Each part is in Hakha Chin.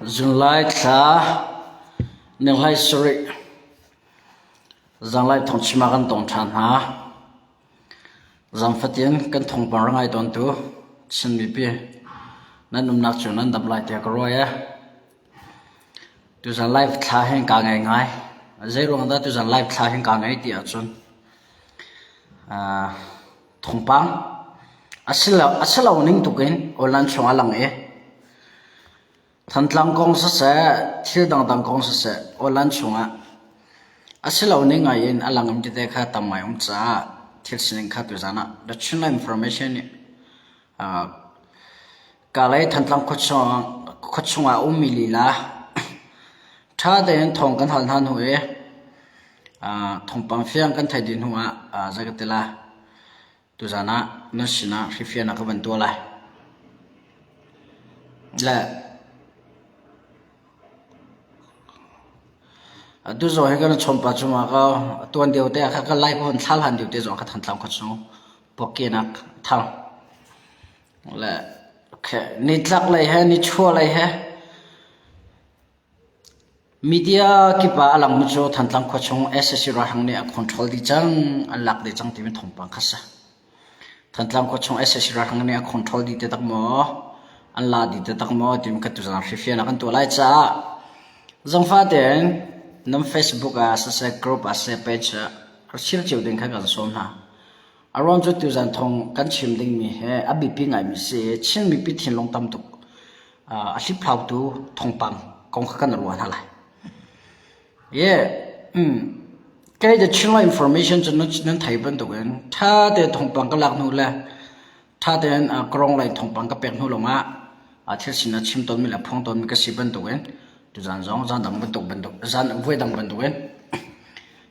Zunglai thla ninghlai sarih zanglai thawngchim ah kan tong ṭhan hna. Zan fatin kan thawngpang ra ngai tawntu Chin mipi nan umnak cu nan dam lai tiah ka ruah i tuzan live thla hin kaa ngei ngai. Zeiruang dah tuzan live thla hin kaa ngei ti ahcun thawngpang a si lo ning tukin online chung ah lang i Thantlang kong siseh, thil dangdang kong siseh, online chungah a si lo ning ngai in a lang tete kha tam ngai um caah thil sining kha tuzan ah The Chinland Information nih Kalay Thantlang khuachung ah a ummi lila ṭha tein thawng kan hal hna hnu i thawngpang fiang kan theih dih hnu ah zei ka ti lai. Tuzaan ah na sinah hrifian a ka van tuah lai. Le atu zong hi kan chawmpa cungah ka tuan deuh te ah kha ka lai ka von thlal han deuh te zong ka Thantlang khua chung puakkenak thang. Le okay nitlak lei he nichuah lei he Media kip ah a langmi cu Thantlang khuachung sac ralhrang nih a control dih cang, an lak dih cang timi thawngpang kha si. Thantlang khuachung sac ralhrang nih a control dih taktak maw, an la dih taktak maw timi kha tuzaan hrifian ah kan tuah lai caah zangfah tein nan Facebook ah siseh, group ah siseh, page ah rak share cio ding kha kan sawm hna. A ruang cu tuzaan thawng kan chim dingmi hi a biapi ngaimi si i Chin mipi thinlung tam tuk a hliphlautu thawngpang kong kha kan ruah hna lai. Yeah. Mm. Kei the Chinla information cu nan thei bantukin ṭha tein thawngpang ka lak hnu le ṭha tein karong lei thawngpang ka pek hnu lawngah thil sin a chim tawnmi le phuang tawnmi ka si bantukin tuzan zong zan dang bantuk bantuk zan voi dang bantukin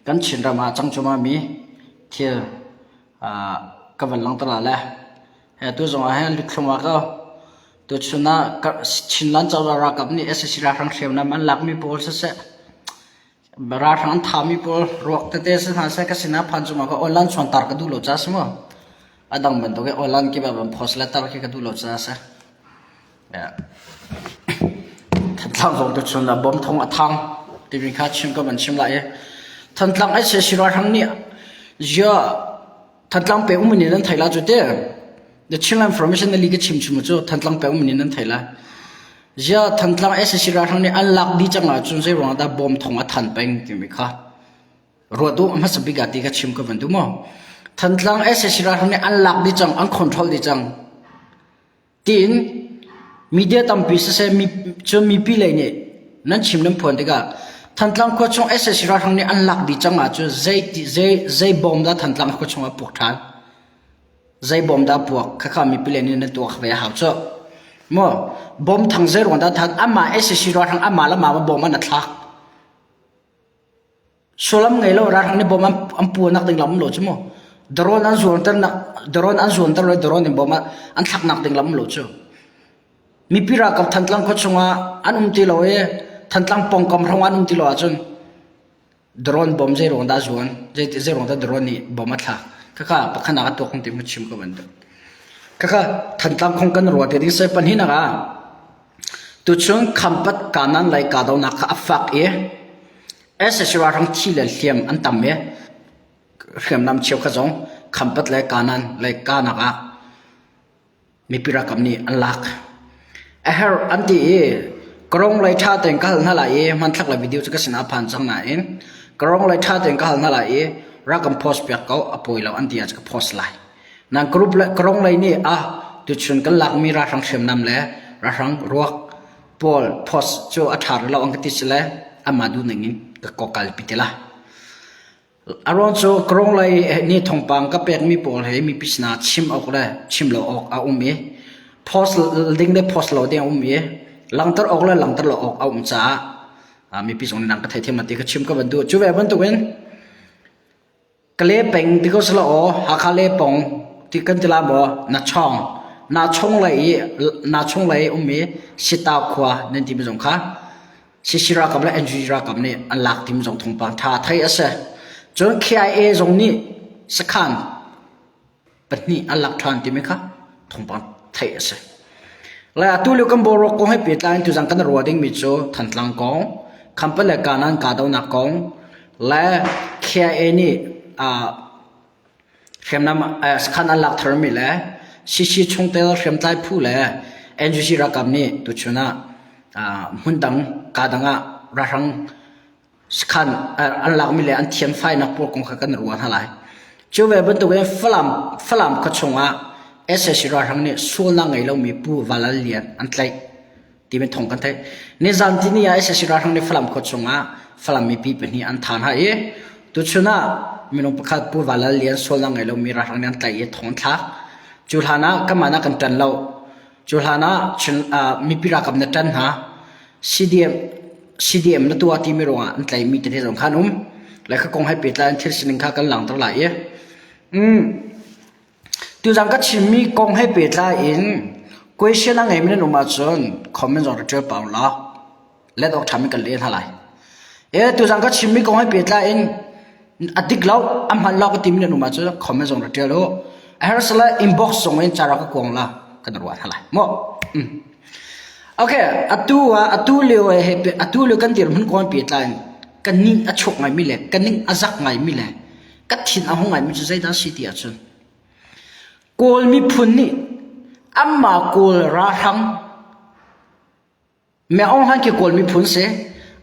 kan Chinram ah cang cuma mi thil ka van langhter la le he tu zong ah hin luthlung ah ko Tuchun ah Chinland cozah ralkap nih sac ralhrang hriamnam an lakmi pawl siseh, ralhrang an thahmi pawl ruak tete si hna seh ka sinah phan cungah ka online chuantar ka duh lo ca si mu. A dang bantuk i online kip ah van post le tar khi ka duh lo ca si. Thantlang zong tuchun ah bom thong a thang timi kha chim ka van chim lai i Thantlang sac ralhrang nih zia Thantlang peng um in nan thei la cu te. The Chinland Information na li ka chim chim cu Thantlang peng um in nan thei la. Zia Thantlang SAC ralhrang nih an lak dih cang ahcun zei ruangah dah bom thong a than peng timi kha ruat u hmasa bik ah ti ka chim ka van duh maw. Thantlang SAC ralhrang nih an lak dih cang an control dih cang. Tiin media tampi siseh mi cun mipi lei nih nan chim nan phuan tikah Thantlang khua chung sac ralhrang nih an lak dih cang ahcun zei zei zei bom dah Thantlang khua chung ah puak ṭhan? Zei bom dah puak? Khakha mipi lei nih nan tuak ve a hau cu. Maw bom thang zei ruang dah than amah sac ralhrang amah le amah bom an a thlak. Sullam ngei lo ralhrang nih bom an puahnak ding lam um lo cu mu. Drone an zuanter nak drone an zuanter lo i drone in bom an thlaknak ding lam um lo cu. Mipi ralkap Thantlang khua chungah an um ti lo i Thantlang pawngkam hrawng an um ti lo ahcun drone bom zei ruang dah zuan zei zei ruang dah drone nih bom a thlak khakha pakhat nak a tuak ti mu chim ko ban khakha Thantlang khong kan ruat te ding sai panhinak ah Tuchun Khampat Kanan lei kahdohnak kha a fak i sac ralhrang thi le hliam an tam i hriamnam cheukhat zong Khampat le Kanan lei kahnak ah mipi ralkap nih an lak. A herh an ti i Karong lei ṭha tein ka hal hna lai i hmanthlak le video cu ka sinah a phan cang nain Karong lei ṭha tein ka hal hna lai i rak kan post piak ko a pawi lo an ti ahcun ka post lai. Nan group le karong lei nih ah tuchun kan lakmi ralhrang hriamnam le ralhrang ruak pawl post cu a ṭha rih lo an ka ti si le amah duh ning in ka kalpi te lai. A ruang cu karong lei nih thawngpang ka pekmi pawl he mipi sinah chim awk le chim lo awk a um i post ding le post lo ding a um i langhter awk le langhter lo awk a um caah mipi zong nih nan ka theithiam ti ka chim ka van duh. Cu ve bantukin Kale peng ti ko selaw aw Hakha le pong ti kan ti la maw na chong na chong lei i na chung lei um i Sitau khua nan ti mi zong kha CC ralkap le NUG ralkap nih an lak ti mi zong thawngpang tha thei a si. Cun KIA zong nih sakhan pahnih an lak ṭhan timi kha thawngpang theih a si. Le atu lio kan boruak kong he pehtlai in tuzan kan ruah dingmi cu Thantlang kong, Khampat le Kanan kahdohnak kong, le KIA nih uh, hriamnam uh, sakhan an lak tharmi le CC chungtel hriamtlai phu le NGC ralkap nih tuchun ah uh, hmundang kadang ah ralhrang Sakhan an lakmi le an thianfainak pawl kong kha kan ruah hna lai. Cu ve bantukin Falam, Falam khua chungah sac ralhrang nih sualnak ngei lomi Pu Valal Lian an tlaih timi thawng kan theih. Nizan tini ah sac ralhrang nih Falam khua chungah Falam mipi pahnih an thah hna i tuchun ah minung pakhat Pu Valal Lian sualnak ngei lomi ralhrang nih an tlaih i thong an thlak. Cu hlan ah kanmah nah kan ṭan lo. Cu hlan ah Chin, uh, mipi ralkap na ṭan hna. CDM CDM na tuah timi ruangah an tlaihmi tete zong kha an um. Le kha kong he pehtlai in thil sining kha kan langhter lai i. Mm. Tuzang ka chimmi kong he pehtlai in question a ngeimi nan um ahcun comment zong rak ṭial pah u law let awk ṭhami kan leh hna lai. E tuzang ka chimmi kong he pehtlai in a dik lo a hman lo ka timi nan um ahcun comment zong rak ṭial u. A herh sala inbox zong in cara ka kuang la kan ruah hna lai. Mo. Mm. Okay, atu ah atu lio he atu lio kan dirhmun kong pehtlai in kan ning a chuak ngaimi le kan ning a zak ngaimi le ka thin a hung ngaimi cu zeidah si ti ahcun Kawl miphun nih anmah Kawl ralhrang Meng Aung Hlaing khi Kawl miphun si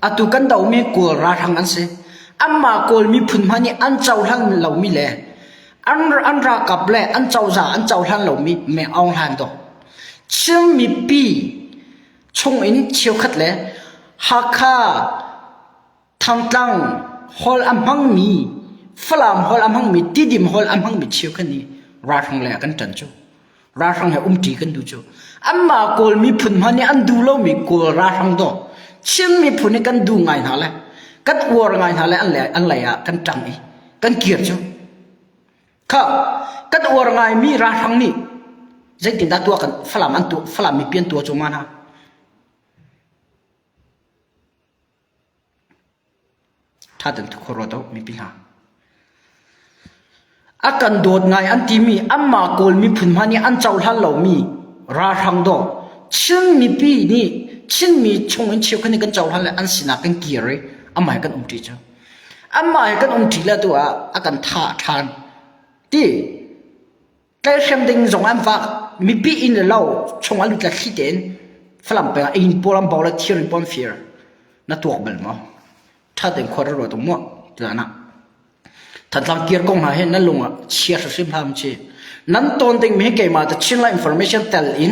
atu kan dohmi Kawl ralhrang an si anmah Kawl miphun hmanh nih an cohlan lomi le an an ralkap le an cozah an cohlan lomi Meng Aung Hlaing dawh Chin mipi chungin cheukhat le Hakha, Thangtlang holh a hmangmi, Falam holh a hmangmi, Tidim holh a hmangmi cheukhat nih ralhrang lei ah kan ṭan cu. Ralhrang he umṭi kan duh cu. Anmah Kawl miphun hmanh nih an duh lomi Kawl ralhrang dawh Chin miphun hi kan duh ngai hna le kan uar ngai hna le an lei, an lei ah kan ṭang i kan kir cu. Kha kan uar ngaimi ralhrang nih zeitindah tuah kan Falam an tuah Falam mipi an tuah cu ma hna. Tha ten thu ruat mipi hna. A kan dawt ngai an timi anmah Kawl miphun hmanh nih an cohlan lomi ralhrang dawh Chin mipi nih Chinmi chung in cheukhat nih kan cohlan le an sinah kan kir i amah he kan umṭi cu. Amah he kan umṭi le tu ah a kan thah ṭhan. Ti tlaihhrem ding zong an vak mipi inn le lo chung an lut le thli tein Falam peng ah inn pawl an bo le thir in pawl an fir. Na tuak bal maw? Ṭha tein khua ruat u mu. Tiah Thantlang kir kong hna hi nan lung ah chia hrimhrim hlah chi. Nan tawn ding mi hi keimah the Chinland information tel in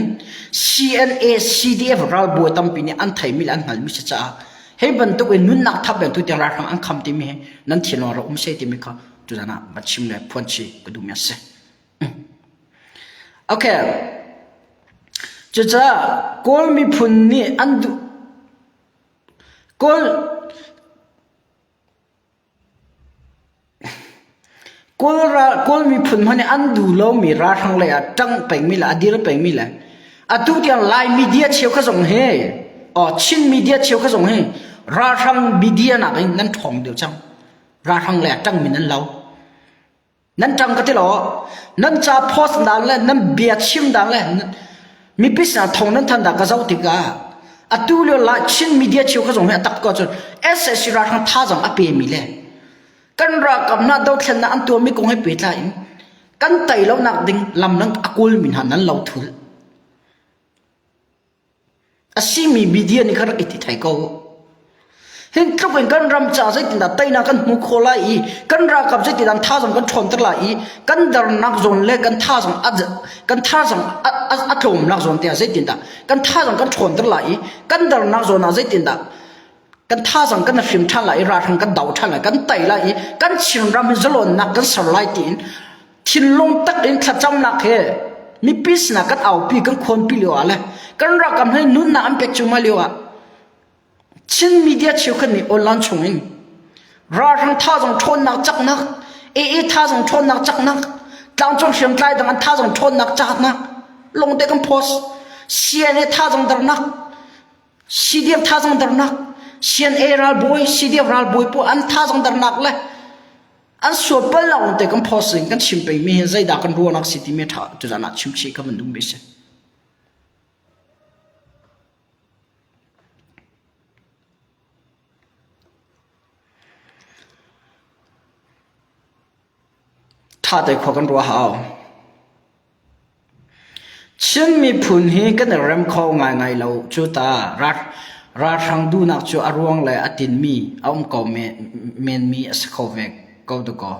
CNA CDF ralbawi tampi nih an theimi le an hngalmi si caah hei bantuk in nunnak thap le tu tiang ralhrang an kham timi hi nan thinlung ah rak um se timi kha tuzan ah va chim le phuan chi ka duhmi a si. Okay. Cucaah Kawl miphun nih an duh Kawl Kawl miphun hmanh nih an duh lomi ralhrang lei ah ṭang pengmi le a dir pengmi le atu tiang Lai media cheukhat zong hi aw Chin media cheukhat zong hi ralhrang media nakin nan ṭhawng deuh cang. Ralhrang lei ah ṭangmi nan lo. Nan ṭang ka ti lo. Nan ca post dan le nan bia chim dan le mipi sinah thong nan than dah ka zoh tikah atu lio la Chin media cheu kha zong hi a tak ko cun SAC ralhrang thazang a pemi le kan ralkap hna dothlennak an tuahmi kong he pehtlai in kan tei lonak ding lam nan a kawlmi hna nan lo thul. A simi media nih khan rak i ti thai ko. Hin tluk in kan ram ca zeitindah teinak kan hmu khawh lai i kan ralkap zeitindah thazang kan ṭhawnter lai i kan darnak zawn le kan thazang a kan thazang a, a, a tlawmnak zawn te ah zeitindah kan thazang kan ṭhawnter lai i kan darnak zawn ah zeitindah kan thazang kan hrim ṭhan lai i ralhrang kan do ṭhan lai kan tei lai i kan Chinram hi zalawnnak kan ser lai tiin thinlung tak in thlacamnak he mipi sinah kan aupi kan khuanpi lio ah le kan ralkap he nunnak an pek cuahmah lio ah Chin media cheukhat nih online chung in ralhrang thazang ṭhawnnak caknak AA thazang ṭhawnnak caknak tlangcung hriamtlai dang an thazang ṭhawnnak caknak longte kan post CNA thazang darnak CDF thazang darnak CNA ralbawi CDF ralbawi pawl an thazang darnak le an sual pal lo te kan post in kan chim pengmi hi zeidah kan ruahnak si timi tha tuzan ah chim chih ka van duhmi si. Ṭha te khua kan ruah hau. Chin miphun hi kan i rem kho ngaingai lo cu ta. Ralhrang duhnak cu a ruang le a tinmi a um ko menmi a si kho ve ko dakaw.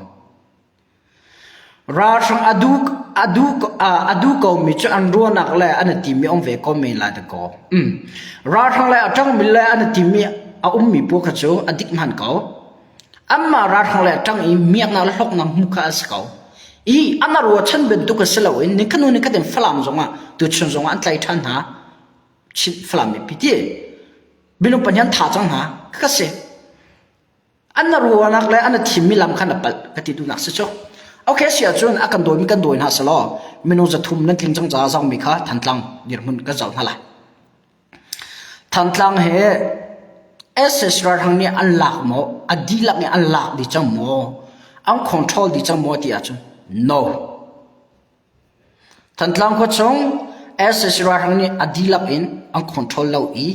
Ralhrang a duh a duh a duh komi cu an ruahnak le an i timmi a um ve ko men lai dakaw. Ralhrang le a ṭangmi le an i timmi a ummi paoh kha cu a dik hman ko. Anmah ralhrang le a ṭang i miaknak le hlawknak hmuh kha a si ko. I an ruahchan bantuk a si loin nikhat hnu nikhat in Falam zongah tuchun zongah an tlai ṭhan hna. Chin Falam mipi ti minung pahnih an tha cang hna ka si. An na ruahnak le an thimmi lam khan a palh ka ti duhnak si cu. Okay si ahcun a kan dawimi kan dawi hna selaw minung 300 nan tling cang caah zongmi kha Thantlang dirhmun kan zoh hna lai. Thantlang he SS ralhrang nih an lak maw? A dihlak in an lak dih cang maw? An control dih cang maw ti ahcun no. Thantlang khua chung SS ralhrang nih a dihlak in an control lo i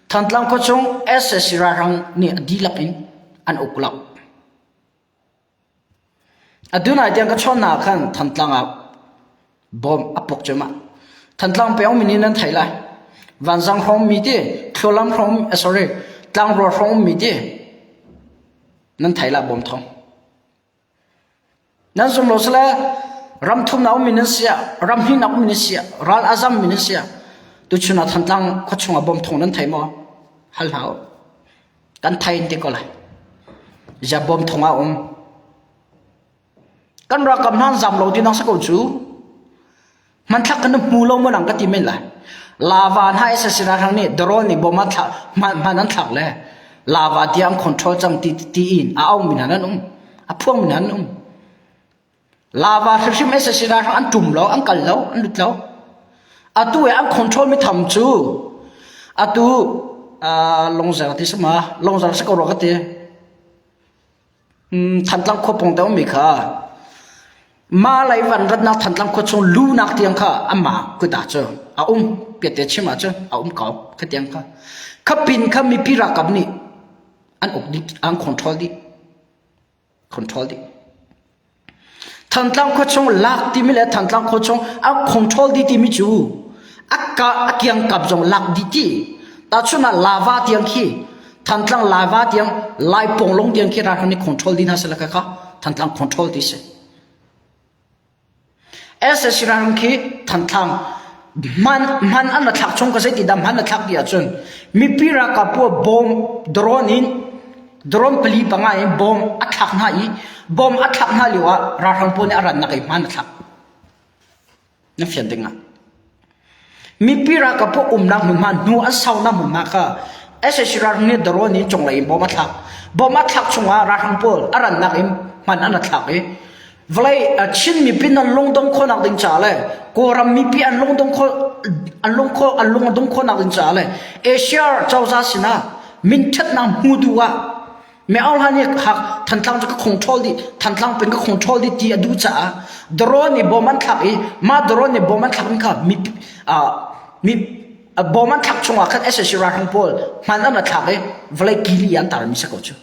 Thantlang khua chung SS ralhrang nih a dihlak in an uk lo. Atu nai tiang ka chawn ah khan Thantlang ah bom a puk cuahmah. Thantlang peng mi nih nan theih lai. Vanzang hrawng mi ti, Thlualam hrawng, eh, sorry, Tlangrua hrawng mi ti nan theih lai bom thawng. Nan zum lo sile ram thumnak ummi nan sia, ram hnihnak ummi nan sia, ral a zam mi nan sia. Tuchun ah Thantlang khuachung ah bom thawng nan thei maw? Hal hna u. Kan thei in ti ko lai. Ziah bom thong ah um. Kan ralkap hna an zam lo ti nang sa ko cu. Hmanthlak kan hmu lo maw nang ka ti men lai. Lava hna SSC ralhrang nih drone nih bom an thlak hman an thlak le lava tiang an control cang ti ti in a au mi hna nan um. A phuang mi hna nan um. Lava hrimhrim SSC ralhrang an ṭum lo, an kal lo, an lut lo. Atu i an control mi tham cu atu uh, Longzer ti sama, Longzer si ko rua ka ti. Mm, Thantlang khua pawng te ummi kha ma lei van ratnak Thantlang khua chung lunak tiang kha ama kut ah cu a um piate chim ah cun a um ko kha tiang kha kha pin kha mipi ralkap nih an uk dih an control dih control dih. Thantlang khua chung lak timi le Thantlang khua chung a control dih timi cu a ka a kiangkap zong lak dih ti. Tahchun ah lava tiang khi Thantlang lava tiang Lai Ponglong tiang khi ralhrang nih control dih hna seh le kha Thantlang control ti si. SSC ralhrang khi Thantlang hman hman an ra thlak chung ka zei ti dah hman a thlak ti ahcun mipi ralkap pawl bom drone in drone pali panga in bom a thlak hna i bom a thlak hna lio ah ralhrang pawl nih a rannak i hman a thlak. Na fian ding ah. Mipi ralkap pawl umnak hmunhma hnu an saunak hmunhma kha sac ralhrang nih drone in cunglei in bom a thlak. Bom a thlak chungah ralhrang pawl a rannak in hman an thlak i vawlei Chin mipi nan lungdong khawhnak ding caah le Kawlram mipi an lungdong khawh an lung khawh an lung a dong khawhnak ding caah le Asia cozah sinah minṭhatnak hmu duh ah Me Aung Hlaing nih hak Thantlang cu ka control dih Thantlang peng ka control dih ti a duh caah drone nih bom an thlak i mah drone nih bom an thlak mi kha mi mi bom an thlak chungah khan SAC ralhrang pawl hman an ra thlak i vawlei kili an tar mi si ko cu.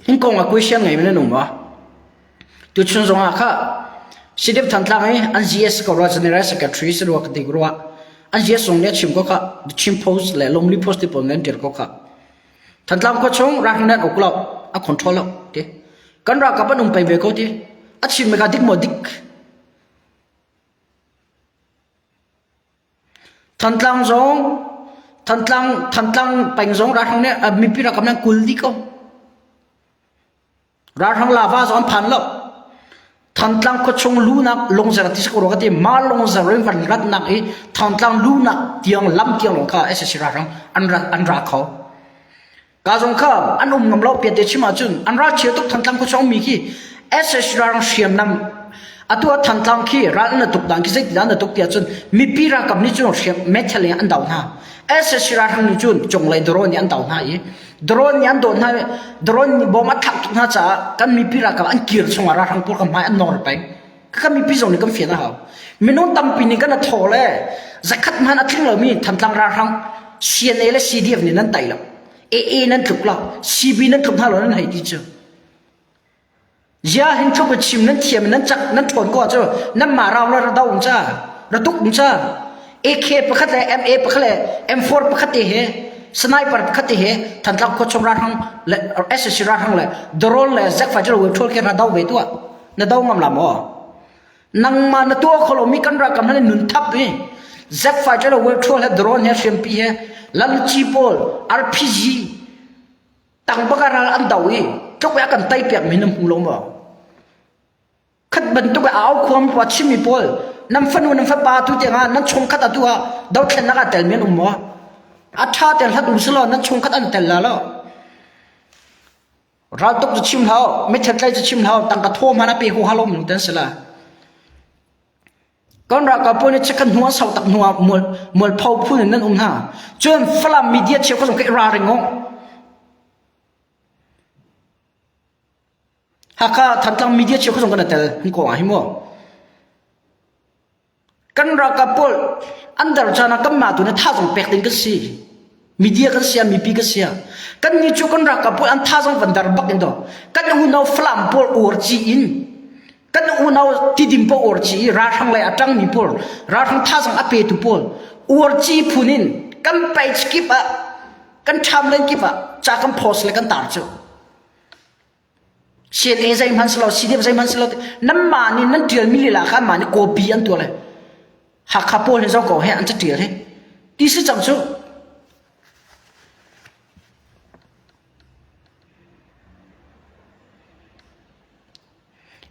Hin kong ah question ngei men an um ma? Tuchun zongah kha CDF Thantlang i an GS ko rua General Secretary si rua ka ti rua. An GS zong nih a chim ko kha The Chin Post le Lomli Post ti pawl nih an ṭial ko kha. Thantlang khua chung ralhrang nih an uk lo, a control lo ti. Kan ralkap an um peng ve ko ti. A chim kha dik maw dik? Thantlang zong Thantlang Thantlang peng zong ralhrang nih mipi ralkap nih an kul dih ko. Ralhrang lava zong an phan lo. Thantlang khuachung lunak lungzer ti si ko rua ka ti. Mah lungzer in van ratnak i Thantlang lunak tiang lam tiang lawng kha SAC ralhrang an ra an ra kho. Ka zong kha an um ngam lo piate chim ahcun an ral chia tuk Thantlang khuachung mi khi SAC ralhrang hriamnam atu ah Thantlang khi ral an tuk dan khi zeitindah an tuk ti ahcun mipi ralkap nih cun hriam meithal in an do hna. SAC ralhrang nih cun cunglei drone nih an do hna i Drone nih an dawt hna drone nih bom a thlak tuk hna caah kan mipi ralkap an kir chungah ralhrang pawl kan hmai an nor peng. Kan mipi zong nih kan fian a hau. Minung tampi nih kan a thaw le zakhat hmanh a tling lomi Thantlang ralhrang CNA le CDF nih nan tai lo. AA nan tluk lo. CB nan tluk hna lo nan hei ti cu. Zia hin tluk in chim nan thiam nan cak nan ṭhawn ko ahcun nanmah rau la ra do um ca ra tuk um ca AK pakhat le MA pakhat le M4 pakhat te he sniper pakhat te he Thantlang khuachung ralhrang le SSC ralhrang le drone le Zack Fighter web thol ke ra do ve tuah na do ngam la maw nangmah na tuah kho lomi kan ralkap hna nih nun thap i Zack Fighter le web thol he drone he hriampi he lalci pawl RPG tang bak ah ral an do i tluk i a kan tei piak mi na hmu lo maw khat bantuk i au khuam pa chimmi pawl nan fanu nan fapa tu tiangah nan chungkhat atu ah dothlennak ah tel mi an um maw a tha te hlat um selaw nan chungkhat an tel la lo raltuk cu chim hlau mithet tlai cu chim hlau tangka thaw hmana pe hu halo mun ten sila Kan ralkap pawl nih chikkhat hnu ah sau tak hnu ah mual mualpho phun in nan um hna. Cun Falam media cheukhat zong khi ralring u. Hakha Thantlang media cheukhat zong kan i tel hin ko ah hi mu. Kan ralkap pawl an dar caan ah kanmah tu nih thazang pek ding kan si. Media kan sia, mipi kan sia. Kan nih cu kan ralkap pawl an thazang van dar bak in do. Kan unau Falam pawl uar ci in kan unau tidim pawl uar ci i ralhrang lei a ṭangmi pawl ralhrang thazang a petu pawl uar ci phun in kan page kip ah kan ṭhamlen kip ah ca kan post le kan tar cu. CNA zeihmanh si lo, CDF zeihmanh si lo, nanmah nih nan ṭialmi lila kha anmah nih copy an tuah le Hakha pawl hi zoh ko he an caṭial hi. Ti si cang cu.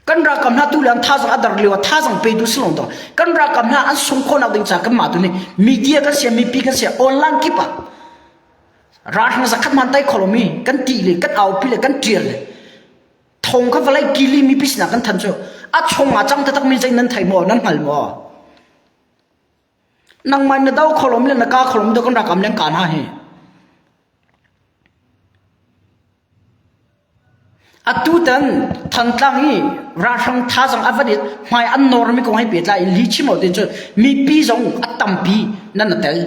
Kan ralkap hna tu le an thazang a dar lio ah thazang petu si lo to. Kan ralkap hna an sung khawhnak ding ca kanmah tu nih media kan sia, mipi kan sia, online kip ah Ralhrang zakhat man tai kho lomi kan ti le kan aupi le kan ṭial le thong kha vawlei kili mipi sinah kan than cu a chung ah cang taktak mi zei nan thei maw nan hngal maw nangmah na do kho lom le na ka kho lom do kan rakam leng ka hna hi Atutan Thantlang i ralhrang thazaang a van i hmai an nawrmi kong he pehtlai in lihchim lo tin cun mipi zong a tampi nan a tel.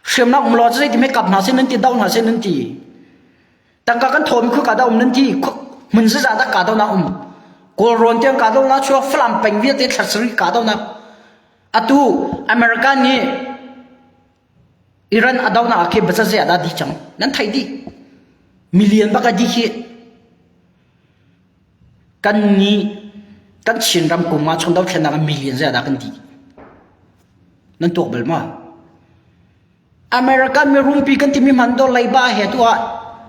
Hriamnam um law cu zeiti hme kap hna seh nan ti, doh hna seh nan ti. Tangka kan thawmi khua dah um nan ti, hmun zazah dah kahdohnak um. Kawlrawn tiang kahdohnak chuak, Falam peng vialte thla sarih kahdohnak. Atu America nih Iran a dohnak ah khi bazaze ah dah dih cang. Nan theih dih. Million bak a dih khi. Kan nih kan Chinram kum ah chung dothlennak ah million zei ah dah kan dih. Nan tuak bal ma? American mirumpi kan timi hman do leiba he tu ah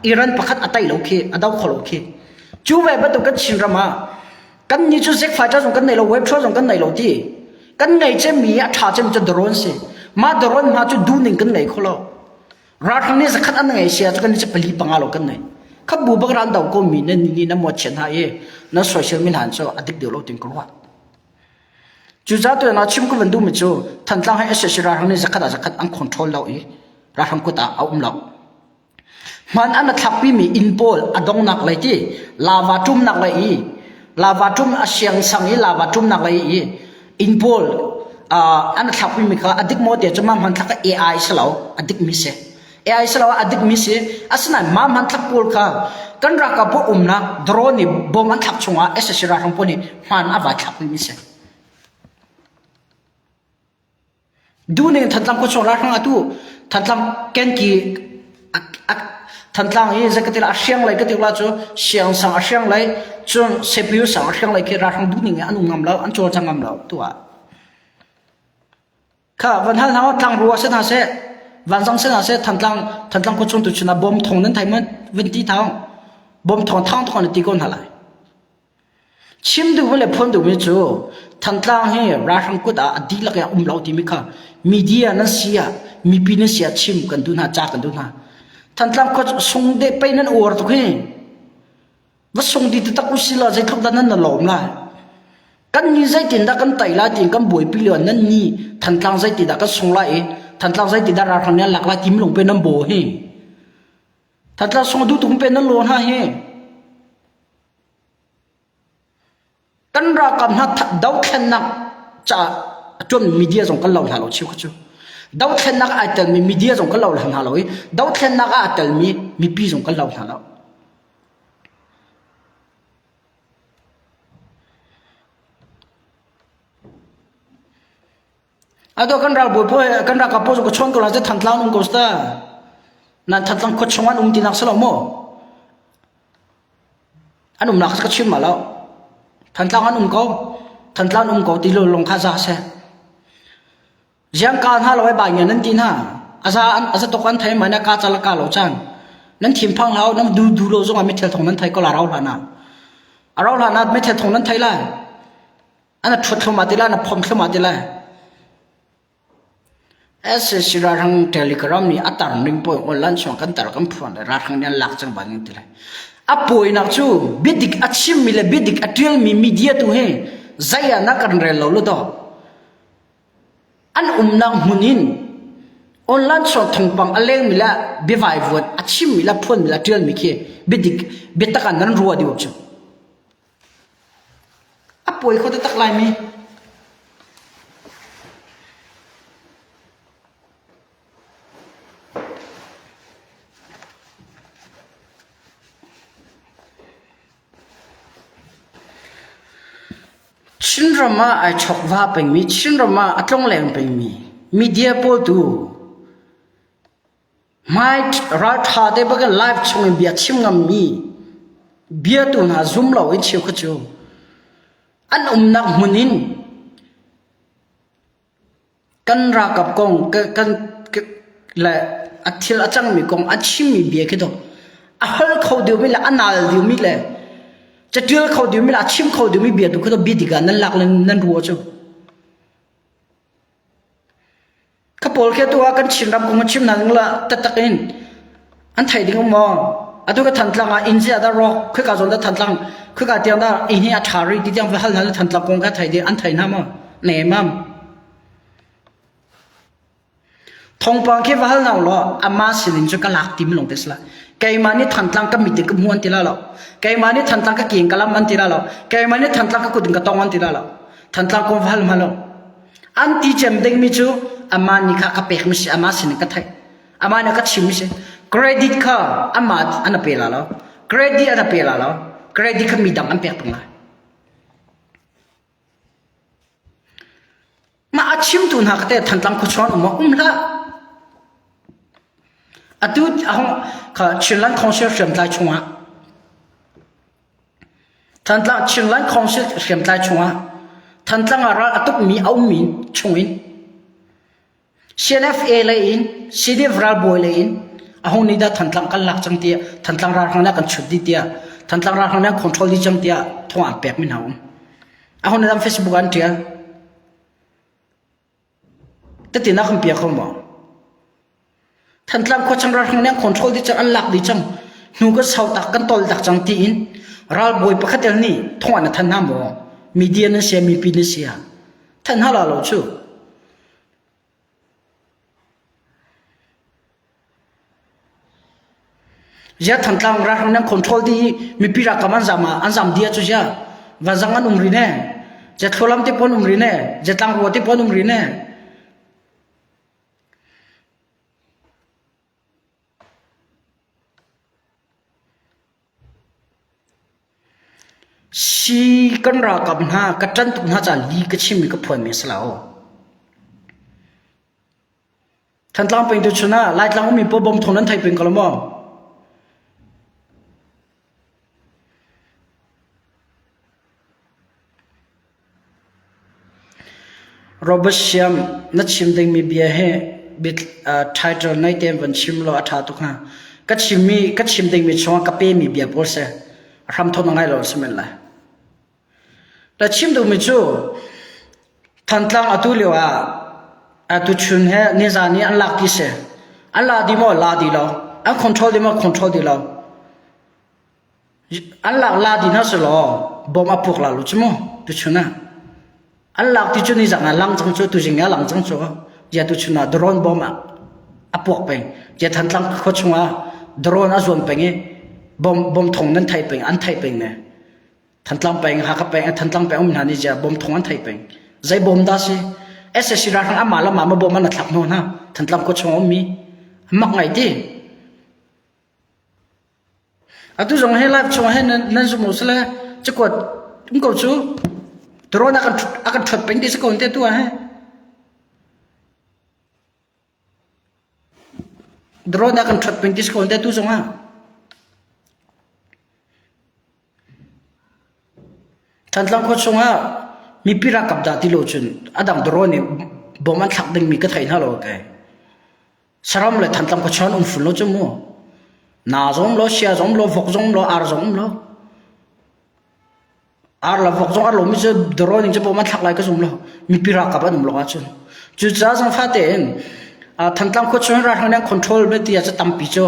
Iran pakhat a tai lo khi, a do kho lo khi. Cu ve bantuk kan Chinram ah kan ni cu zik fighter zong kan nei lo, web troll zong kan nei lo ti. Kan ngei cemmi a ṭha cem cu drone si. Mah drone hma cu duhning kan ngei kho lo. Ralhrang nih zakhat an ngei sia cu kan cu pali panga lo kan nei. Khat bu bak ran do ko mi nan ni na mo chian ha i na soisel mi hlan cu a dik deuh lo tin ka ruat. Cucaah tu na chim ka van duh mi cu Thantlang he SSC ralhrang nih zakhat ah zakhat an control lo i ralhrang kut ah a um lo. Hman an thlakpi mi inn pawl a dongnak lei ti lava ṭumnak lei i lava ṭum a siangsang i lava ṭumnak lei i inn pawl an thlakpi mi kha a dik maw tiah cu mah hmanthlak kha AI si lo a dik mi si. AI si lo a dik mi si. Asinain mah hmanthlak pawl kha kan ralkap pawl umnak drone nih bom an thlak chungah sac ralhrang pawl nih hman a vai thlakpi mi si. Duhning Thantlang khuachung ralhrang atu Thantlang kenki Thantlang i zei a hriang lei ka ti la cu siangsang a hriang lei cun CPU sang a hriang lei khi ralhrang duhning in an um ngam lo an cawlcang ngam lo tu ah kha van hal hna tlangrua se hna seh vanzang se hna seh Thantlang Thantlang khuachung tu chun ah bom thong nan thai man van ti thang bom thong thang thong na ti ko hna lai Chim duhmi le phuan duhmi cu Thantlang hi ralhrang kut ah a dihlak in a um lo timi kha media nan si ah mipi nan si ah chim kan duh hna, ca kan duh hna. Thantlang khua sung deh pei nan uar tuk hi. Va sung di taktak usih law zeitluk dah nan na lawm lai. Kan ni zeitin dah kan tai lai tiin kan buaipi lio nan ni Thantlang zeiti dah kan sung lai i Thantlang zeiti dah ralhrang nih an lak lai timi lung pe nan bo hi. Thantlang sung duh tuk pe nan law hna hi. Kan ralkap hna dothlennak caah a ṭuanmi media zong kan lo hna lo cheukhat cu. Dothlennak ah ai telmi media zong kan lo hna lo i dothlennak ah aa telmi mipi zong kan lo hna lo. Atu kan ralbawi pawl kan ralkap pawl cu ka chawn ko lai Thantlang um ko sta. Nan Thantlang khua chung an um tinak si lo maw? An umnak ka chim ma lo. Thantlang an um ko. Thantlang um ko ti lo lung kha za seh. Ziang ka hna lo ai bai nge nan ti hna. Aza an aza tok an thai mai na ka cala ka lo chan. Nan thim phang hlau nan du du lo zong ah mithel thong nan thai ko la rau hlan ah. A rau hlan ah mithel thong nan thai lai. An a thut thluma ti lai, an a phom thluma ti lai. SAC ralhrang Telegram nih a tar ning pawi online chung kan tar kan phuan le ralhrang nih an lak cang bangin ti lai. A pawinak cu biadik a chimmi le biadik a ṭialmi media tu hi zei ah na kan rel lo lu daw. An umnak hmun in online chung thawngpang a lengmi le biavaivuan a chimmi le phuanmi le a ṭialmi khi biadik biatak ah nan ruah dih cu. A pawi kho taktak laimi. Chinram ah ai chokva pengmi, Chinram ah a tlongleng pengmi media pawl tu Hmai ralṭha te bak in live chung in bia chim ngammi biatu hna zum lo in cheukhat cu an umnak hmun in kan ralkap kong kan le a thil a cangmi kong a chimmi bia khi dawh a hol kho deuhmi le a nal deuhmi le catial kho deuhmi le a chim kho deuhmi bia tu khi dawh bia dik ah nan lak le nan ruah cu. Ka pawl khi atu ah kan Chinram kong a chim hna ning la taktak in an thei ding um maw? Atu ka Thantlang ah inn ziah dah rawk, khika zawn dah Thantlang, khika tiang dah inn hi a ṭha rih ti tiang va hal hna le Thantlang kong kha thei ding an thei hna maw? Ne mam. Thawngpang khi va hal hna law amah sinin cu ka lak timi lawng te si lai. Keimah nih Thantlang ka mit in ka hmu an ti la lo. Keimah nih Thantlang ka ke in ka lam an ti la lo. Keimah nih Thantlang ka kut in ka tong an ti la lo. Thantlang kong va hal hna lo. An ti cem dingmi cu amah nih kha ka pekmi si amah sin in ka theih. Amah nih a ka chimmi si. Credit kha amah an a pe la lo. Credit an a pe la lo. Credit kha midang an pek peng lai. Mah a chimtu hna ka te Thantlang khuachuan um um hlah. Atu ahong kha Chinland Council hriamtlai chungah Thantlang Chinland Council hriamtlai chungah Thantlang ah ral a tukmi a ummi chungin CNFA lei in CDF ralbawi lei in a hung nih dah Thantlang kan lak cang tiah Thantlang ralhrang nih a kan chut dih tiah Thantlang ralhrang nih an control dih cang tiah thawng an pekmi hna um. A hung nih Facebook ah an ṭial. Tete na kan piak kho maw? Thantlang khuachung ralhrang nih an control dih cang, an lak dih cang. Hnu kan sau tak, kan tol tak cang tiin ralbawi pakhat el nih thong an than hna maw? Media nan sia, mipi nan sia. Than hna la lo cu. Zia Thantlang ralhrang nih an control dih i mipi ralkap an zam ah an zam dih ahcun zia vanzang an um rih ne. Zia Thlualam te pawl an um rih ne. Zia Tlangrua te pawl an um rih ne. Si kan ralkap hna ka ṭan tuk hna caah li ka chimmi ka phuanmi a si lo. Thantlang peng tu chun ah Laitlang ummi pawl bom thawng nan thei peng ko lo maw? Robert Siam na chim dingmi bia hi title nei tein van chim law a ṭha tuk hnga. Ka chimmi ka chim dingmi chungah ka pemi bia pawl si. A hram thawt na ngai lo si men lai. Na chim duhmi cu Thantlang atu lio ah atu chun he nizan i an lak ti si. An la di maw? La di lo. An control di maw? Control di lo. An lak la di hna selaw bom a puak la lu cu mu tuchun ah. An lak ti cu nizan ah lang cang cu tuzing ah lang cang cu. Zia tuchun ah drone bom a puak peng. Zia Thantlang khua chungah drone a zuan peng i bom bom thong nan thei peng an thei peng ne. Thantlang peng, Hakha peng, Thantlang peng um hna nih ziah bom thong an theih peng. Zei bom dah si? SSC ralhrang amah le amah ma bom an thlak hnu hna. Thantlang khua chung ummi. Mak ngai ti. Atu zong he live chung he nan nan zum sile cakuat um ko cu drone a kan a kan ṭhuat peng ti si ko te tu ah he. Drone a kan ṭhat peng ti si ko te tu zongah. Thantlang khua chungah mipi ralkap dah ti lo cun a dang drone nih bom an thlak dingmi ka thei hna lo kai. Saram le Thantlang khua chung an um fun lo cu mu. Na zong lo, sia zong lo, vok zong lo, ar zong um lo. Ar le vok zong ar lomi cu drone in cu bom an thlak lai ka zum lo. Mipi ralkap an um lo ahcun. Cucaah zangfah tein Thantlang khua chung ralhrang nih an control ve ti ah cu tampi cu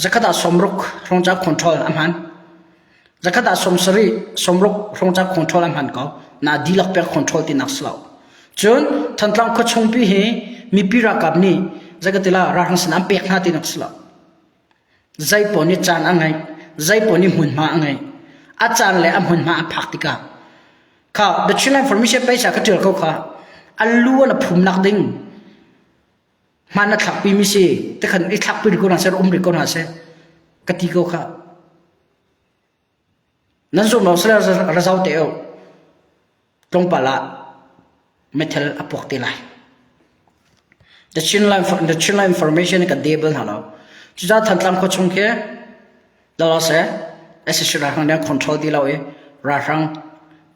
zakhat ah 60 hrawng ca control a hman. Zakhat ah 70 60 hrawng ca control a hman ko. Na dihlak pek control tinak si lo. Cun Thantlang khua chungpi hi mipi ralkap nih zakatila ralhrang sin an pek hna tinak si lo. Zeipaoh nih caan a ngeih, zeipaoh nih hmunhma a ngeih. A caan le a hmunhma a phak tikah kha the Chinland Formation page ah ka ṭial ko kha a lu an a phumnak ding hman a thlakpi mi si tikhan i thlakpi rih ko hna seh um rih ko hna seh ka ti ko kha Nan zum lo sile ra zau te u. Tlawmpal ah meithal a puak te lai. The Chinland, the Chinland information kan de bal hna lo. Cucaah Thantlang khua chung khi dalo se SSC ralhrang nih an control di lo i ralhrang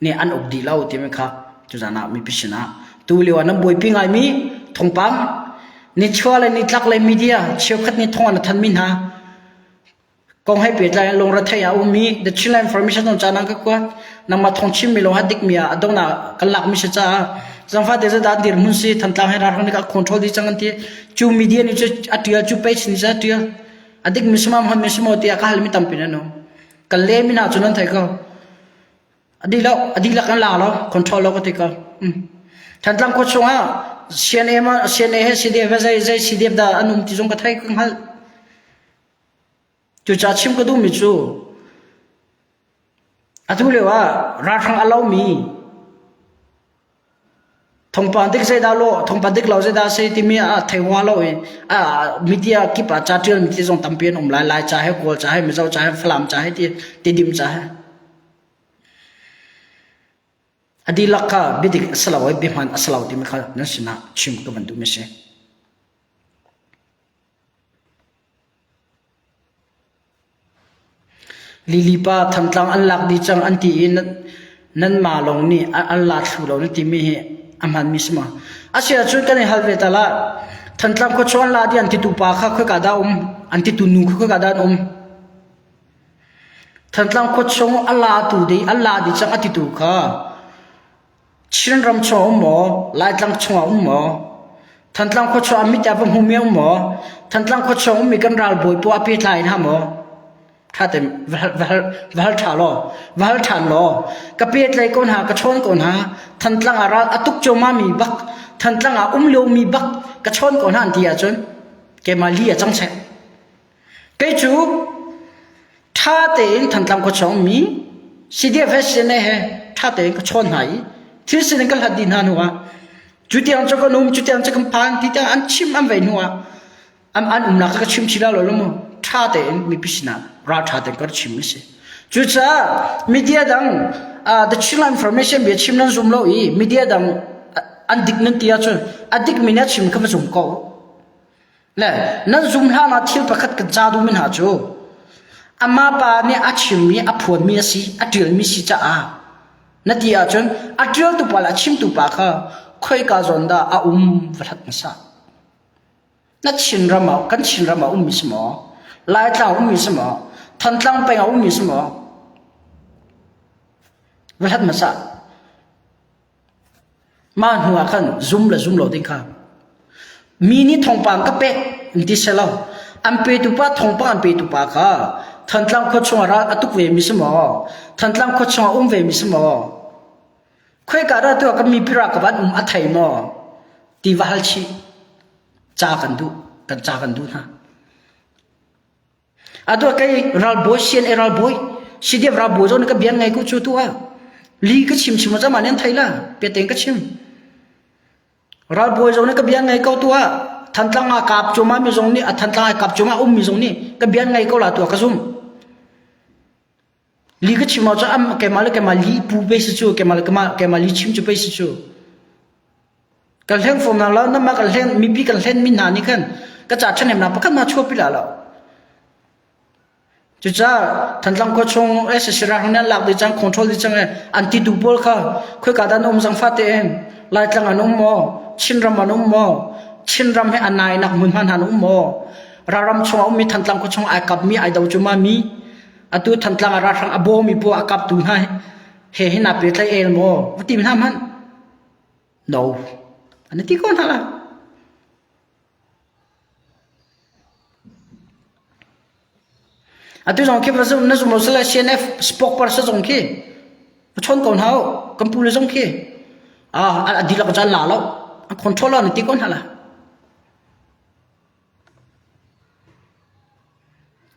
nih an uk dih lo timi kha tuzan ah mipi sinah tu lio ah nan buaipi ngaimi thawngpang nichuah le nitlak le media cheukhat nih thawng an thanmi hna Kong he pehtlai in lungrethei a ummi The Chinland Information zong caan ah ka kuat. Nangmah thawng chimmi lawng ha dikmi ah a donghnak kan lakmi si caah zangfah te zeidah an dirhmun si Thantlang he ralhrang nih a control dih cang an ti. Cu media nih cu a tial cu page nih cu a tial. A dikmi si ma hmanmi si maw tiah ka halmi tampi nan um. Kan lehmi hna cu nan thei ko. A dihlak a dihlak an la lo control lo ka ti ko. Thantlang khua chungah CNA ma CNA he CDF he zei zei CDF dah an um ti zong ka thei ka hngalh. Cucaah chim ka duhmi cu atu lio ah ralhrang a lomi thawngpang dik zeidah lawh thawngpang dik lo zeidah a si timi ah thei hua lo i media kip ah ca ṭialmi ti zong tampi an um lai. Lai ca he Kawl ca he Mizo ca he Falam ca he ti Tidim ca he. A dihlak kha biadik a si lo i biahman a si lo timi kha nan sinah chim ka van duhmi a si. Lili pa Thantlang an lak dih cang an ti i nanmah lawng nih an la thlu lo na timi hi a hmaanmi si maw? Asiahcun kan i hal ve ta lah. Thantlang khuachung an la dih an titu pa kha khoika dah um? An titu nu kha khoika dah an um? Thantlang khuachung a latu dih an la dih cang a titu kha Chinram chung ah um maw? Laitlang chungah um maw? Thantlang khua chung ah mit ah va hmumi um maw? Thantlang khua chung ummi kan ralbawi paoh ah pehtlai in ha maw? Ṭha tein va hal, va hal, va hal ṭha law, va hal ṭhan law, ka pehtlai ko hna, ka chawn ko hna, Thantlang ah ral a tuk cuahmah mi bak, Thantlang ah um liomi bak ka chawn ko hna an ti ahcun keimah li a cang seh. Kei cu ṭha tein Thantlang khuachung ummi CDF he CNA he ṭha tein ka chawn hna i thil sining ka hlat dih hna hnuah cu tiang cu kan um cu tiang cu kan phan ti tiang an chim an vei hnuah an an umnak ka chim chih lo lo mu ṭha tein mipi sinah ral ṭha tein ka chim a si. Cucaah media dang uh, the Chinland Information bia chim nan zum lo i media dang an dik nan ti ahcun a dik mi nih a chim kha va zum ko. Le nan zum hlan ah thil pakhat kan ca duhmi hna cu amah pa nih a chimmi a phuanmi a si a ṭialmi si caah na ti ahcun a ṭialtu pa le a chimtu pa kha khoika zawn dah a um va hlat hmasa. Na Chinram ah kan Chinram ah ummi si maw? Laitlang ummi si maw? Thantlang peng ah ummi si maw? Va hlat hmasa. Mah hnu ah khan zum le zum lo ding kha mi nih thawngpang ka pek an ti selaw an petu pa thawngpang an petu pa kha Thantlang khua chungah ral a tuk ve mi si maw? Thantlang khua chungah um ve mi si maw? Khoika dah tuah kan mipi ralkap an um a thei maw? Ti va hal chih. Ca kan duh, kan ca kan duh hna. Atu kei ralbawi CNA ralbawi CDF ralbawi zong nih ka bian ngai ku cu tu ah li ka chim chim zama nan thei la piateng ka chim ralbawi zong nih ka bian ngai ko tu ah Thantlang ah kap cuma mi zong nih a Thantlang ah kap cuma um mi zong nih ka bian ngai ko la tu ka zum li ka chim cu am keimah le keimah li pu pe si cu keimah le keimah keimah li chim cu pe si cu Kan hleng fom hna lo, namah kan hlen, mipi kan hlen mi hna nih khan. Ka ca ṭhahnemnak pakhat ma chuahpi la lo. Cucaah Thantlang khua chung sac ralhrang nih an lak dih cang, control dih cang i an ti tu pawl kha khoika dah an um zangfah tein Laitlang an um maw, Chinram an um maw, Chinram he a nainak hmunhma hna an um maw, ralram chung a ummi Thantlang khua chung ai kapmi ai do cu ma mi, atu Thantlang ah ralhrang a bawmi pawl a kaptu hna he hin aa pehtlaih el maw, va ti hna hmanh. No. An ti ko hna la. Atu zong khi va zum na zum lo sile CNF spokesperson zong khi va chawn ko hna u kan pu le zong khi ah a dihlak caan la lo a control an ti ko hna la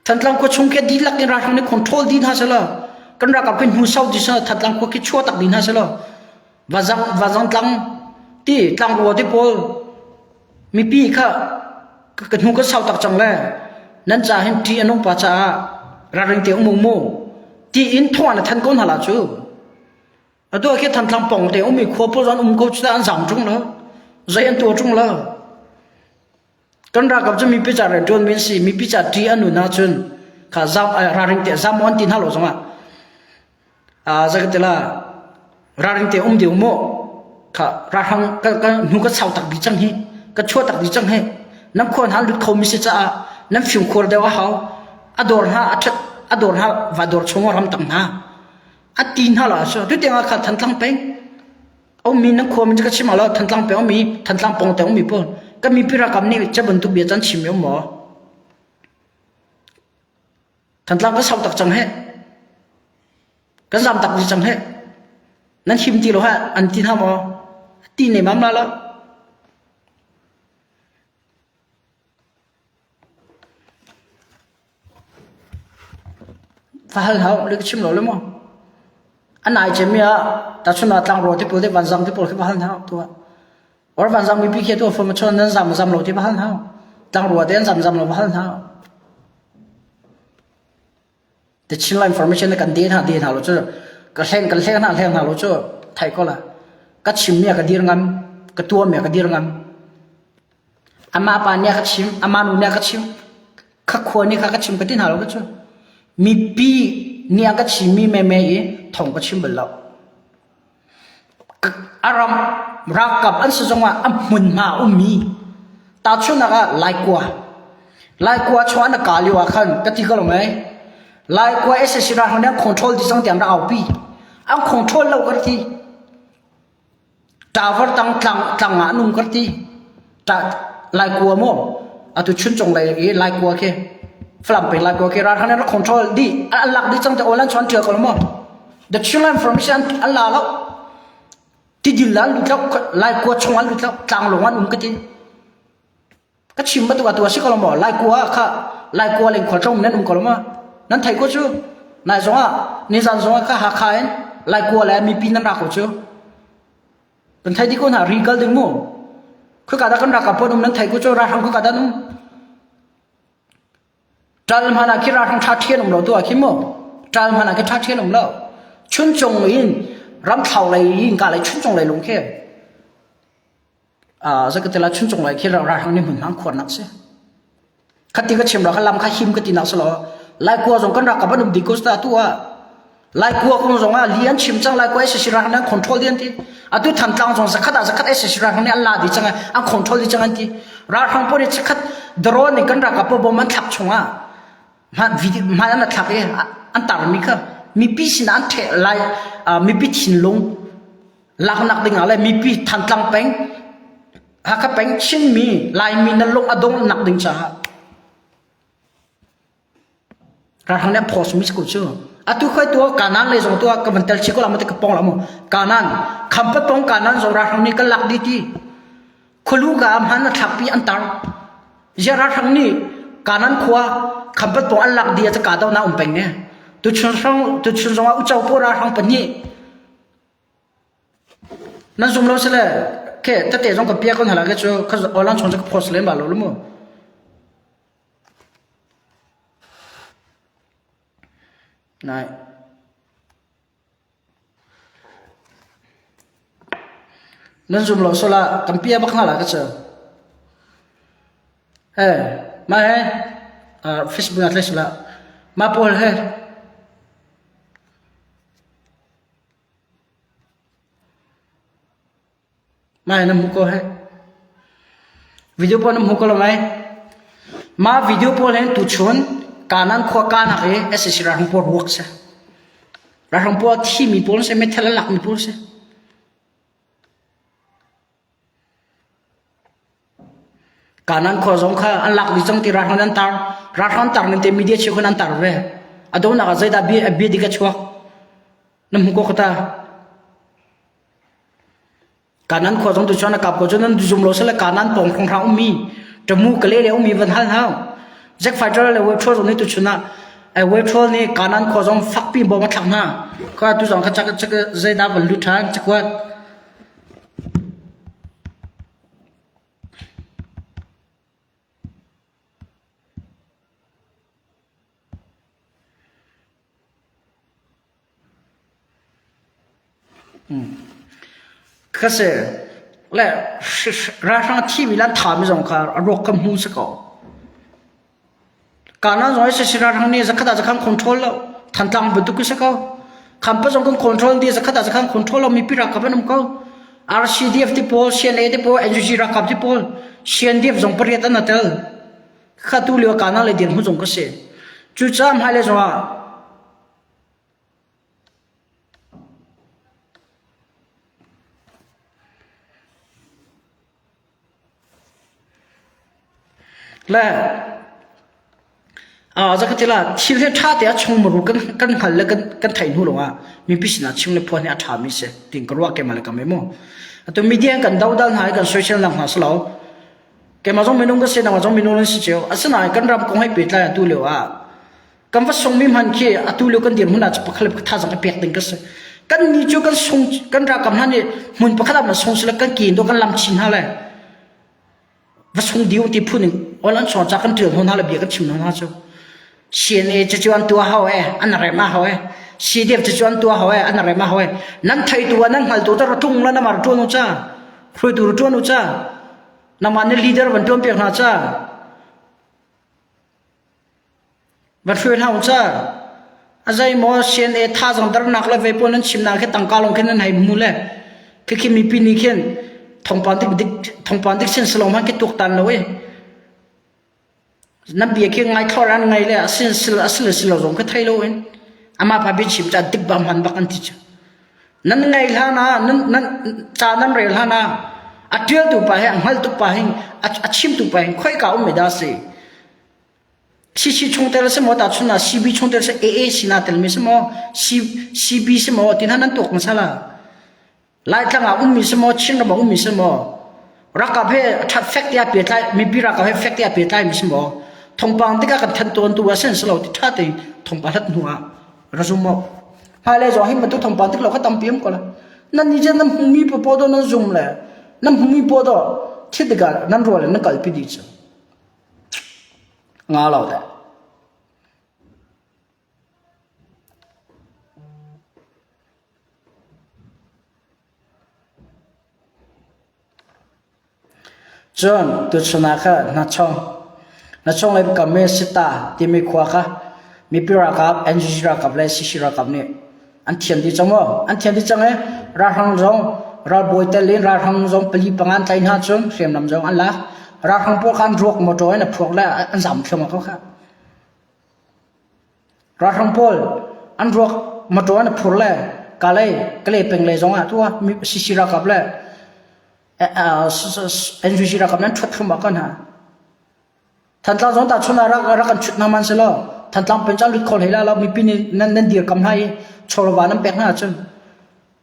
Thantlang khua chung khi dihlak in ralhrang nih control dih hna selaw kan ralkap khi hnu sau ti selaw Thantlang khua khi chuah tak dih hna selaw vazang vazang tlang ti tlangrua ti pawl mipi kha ka hnu ka sau tak cang le nan ca hin ṭih a nung pa caah ralring te um mu ti in thawng na than ko hna la cu atu khi Thantlang pong te um i khua pawl an um ko cu an zam ṭung lo zei an tuah ṭung lo Kan ralkap cu mipi ca rianṭuan mi an si. Mipi ca ṭih an nun ahcun kha zam ralring te zam an ti hna lo zongah ah zei ka ti la ralring te um deu mu kha ralhrang ka ka hnu ka sau tak dih cang hi ka chuah tak dih cang hi nan khua hna lut kho mi si caah nan fimkhur deuh a hau a dawr hna a ṭhat a dawr hna va dawr chung ram tang hna a ti hna lo so tu tiang ah kha Thantlang peng Ummi nan khua min ka chim lo Thantlang peng ummi Thantlang pawng te ummi pawl kan mipi ralkap nih ca bantuk bia can chim um maw Thantlang ka sau tak cang he kan zam tak di cang he nan him ti lo ha an ti hna maw ti ne mam la lo Va hal hau le ka chim lo le maw? A nai cemmi ah tahchun ah tlangrual te pawl te vanzang te pawl khi va hal hau tuah. Or vanzang mipi khi tu fom chon nan zam zam lo ti va hal hau. Tlangrual te an zam zam lo va hal hau. The Chinla information na kan de hna de hna lo cu ka hleng kan hleng hna hleng hna lo cu thai ko la. Ka chim mi ka dir ngam ka tua mi ka dir ngam. Amah pa nih a ka chim, amah nu nih a ka chim. Kha khua nih kha ka chim ka ti hna lo ka cu. Mipi nih a ka chimmi meme i thong ka chim bal lo. A ram ralkap an si zongah a hmunhma a ummi tahchunhnak ah Laikua. Laikua chung an ka lio ah khan ka ti ko lo mei. Laikua SSC ralhrang nih an control ti cang tiang rak aupi. An control lo ka ti. Tower tang tlang tlang ah an um ka ti. Ta Laikua maw atu Chuncung lei i Laikua khi Falam peng Laikua khi ralhrang nih rak control dih an lak dih cang te awl an chuan ṭial ko lo maw? The Chinland Information an la lo. Tidil an lut lo Laikua chung an lut lo tlanglawng an um ka ti. Ka chim bantuk atu a si ko lo maw? Laikua kha Laikua leng khualtlawng nan um ko lo maw? Nan thei ko cu. Nai zong ah nizan zong ah kha Hakha in Laikua le mipi nan ra ko cu. Kan thei dih ko hna ri kal ding mu. Khika dah kan ralkap pawl um nan thei ko cu ralhrang khika dah um. Ṭal hmanh ah khi ralhrang ṭha ṭhian um lo tu ah khi mu. Ṭal hmanh ah khi ṭha ṭhian um lo. Chuncung in ramthlau lei in ka lei chuncung lei lung khi Zakatela chuncung lai khi ralhrang nih hmunhma an khuarnak si. Khati ka chim ra kha lam kha him ka ti nak si lo. Laikua zong kan ralkap an um dih ko ta tu ah. Laikua kong zong ah li an chim cang Laikua SAC ralhrang nih an control dih an ti. Atu Thantlang zong zakhat ah zakhat SAC ralhrang nih an la dih cang an control dih cang an ti. Ralhrang pawl nih chikkhat drone nih kan ralkap pawl bom an thlak chung ah hman an thlak i an tarmi kha mipi sinah an ṭheh lai mipi thinlung laknak dingah le mipi Thantlang peng Hakha peng Chinmi Laimi na lung a dongnak ding caah ralhrang nih an phaw mi si ko cu atu khoi tu kanan lei zong tu ka van tel chi ko la mu te ka pong la mu kanan khampat pong kanan zong ralhrang nih kan lak di ti khualu ka hman a thlakpi an tar zia ralhrang nih kanan khua khampat pong an lak di a ka do na um peng ne tu chun hrang tu chun zong ah ucho po ralhrang pahnih Nan zum lo sile ke tete zong ka pia ko hna la ke cu kha online chung cu ka post lem ba lo lu mu. Nai. Nan zum lo sola kan pia bak hna la ka cu. He mah he Facebook ah tlai sila mah pawl he mah he na hmuh ko he video pawl na hmu ko lo mai mah video pawl he tuchun kanan khua kanak i SAC ralhrang pawl ruak si ralhrang pawl thimi pawl si meithal a lakmi pawl si Kanan khua zong kha an lak dih cang ti ralhrang an tar. Ralhrang tar ning te media cheukhat an tar ve. A donak ah zeidah bia bia dik a chuak? Na hmu ko ta. Kanan khua zong tu chuan a kap ko cu nan zum lo sale kanan pawng hrawng ummi tamu kale le ummi van hal hau. Jack fighter le web troll zong nih tu chun ah web troll nih kanan khua zong fakpi bom a thlak hna. Kha tu zong kha chak chak zeidah van lut than chakuat. Khase le ralhrang a thimi le an thami zong kha a ruak kha hmu si ko. Kanan zong hi ralhrang nih zakhat ah zakhan control lo. Thantlang bantuk si ko. Khampa zong kan control di zakhat ah zakhan control lo mipi ralkap an um ko. RCDF ti pawl, CNA ti pawl, NUG ralkap ti pawl, CNDF zong pariat an tel. Kha tu lio kanan le dirhmun zong ka si. Cucaah hmailei zong ah Le zakatila thil hi ṭha te a chung muru kan kan hngal le kan kan theih hnu lawngah mipi sinah chim le phuan hi a ṭhami si tiin ka ruah keimah le kam i mu. Atu media kan dodal hna i kan soisel nak hna si lo. Keimah zong minung ka si, nangmah zong minung nan si cio. Asinain kan ram kong he pehtlai atu lio ah kan va sungmi hman khi atu lio kan dirhmun ah pakhat le thazaang i pek ding ka si. Kan ni cu kan sung kan ralkap hna nih hmun pakhat ah sung sila kan kin do kan lam chin hna le va sung diu ti phun in ol an song ca kan tial hna le bia kan chim hna cu CNA cu cu an tua hau e an rem a hau e CDF cu cu an tua hau e an rem a hau e nan thei tu nan hngal tu ta tung la na mar tuan u cha hruaitu tuan u cha nangmah nih leader van tuan piak hna cha Va hruai hlah u ca. A zei maw CNA thazaang darnak le vei pawl nan chimnak khi tangka lawng khin nan hei hmu le khikhi mipi nih khin thawngpang dik dik thawngpang dik sin salong hmanh khi tuaktan lo i nan bia khi ngai thlor an ngai le asin sil asil sil lo zong khi thei lo in ama pa bia chim ca dik ba hman bak an ti cu nan ngai hlan ah nan nan ca nan rel hlan ah a tial tu pa he a hngal tu pa hin a chim tu pa hin khoi ka um me da si CC chungtel a si maw tahchun ah CB chungtel si AA sinah telmi si maw C, CB si maw ti hna nan tuak hmasa la. Laitlang ah ummi si maw Chinram ah ummi si maw rakap he that fek tiah pehtlai mipi rakap he fek tiah pehtlai mi si maw thongpang tikah kan than tawn tu a sen si lo ti tha te thongpang hlat hnu ah razum maw hmailei zong hi bantuk thongpang tik lo kha tampi um ko la nan ni nan hmumi paw do nan zum le nan hmumi paw do thil tikah nan rual nan kalpi dih cu Nga lo deh. Cun tuchun ah kha Nachong Nachong lei kam i Sita timi khua kha mipi ralkap NGG ralkap le CC ralkap nih An thiam dih cang maw? An thiam dih cang i ralhrang zong ralbawi tel in ralhrang zong pali panga an tlaih hna cun hriamnam zong an lak. Ralhrang pawl kha an ruak motor in a phuak le an zam thluahmah ko kha. Ralhrang pawl an ruak motor in a phur le Kalay Kalay peng lei zong ah tu ah CC ralkap le NUG ralkap nan ṭhuat thluahmah ko hna. Thantlang zong tahchun ah rak rak kan chut hna man selaw Thantlang peng cu lut kho hlei la lo mipi nih nan nan dirkam hna i chawlva nan pek hna ahcun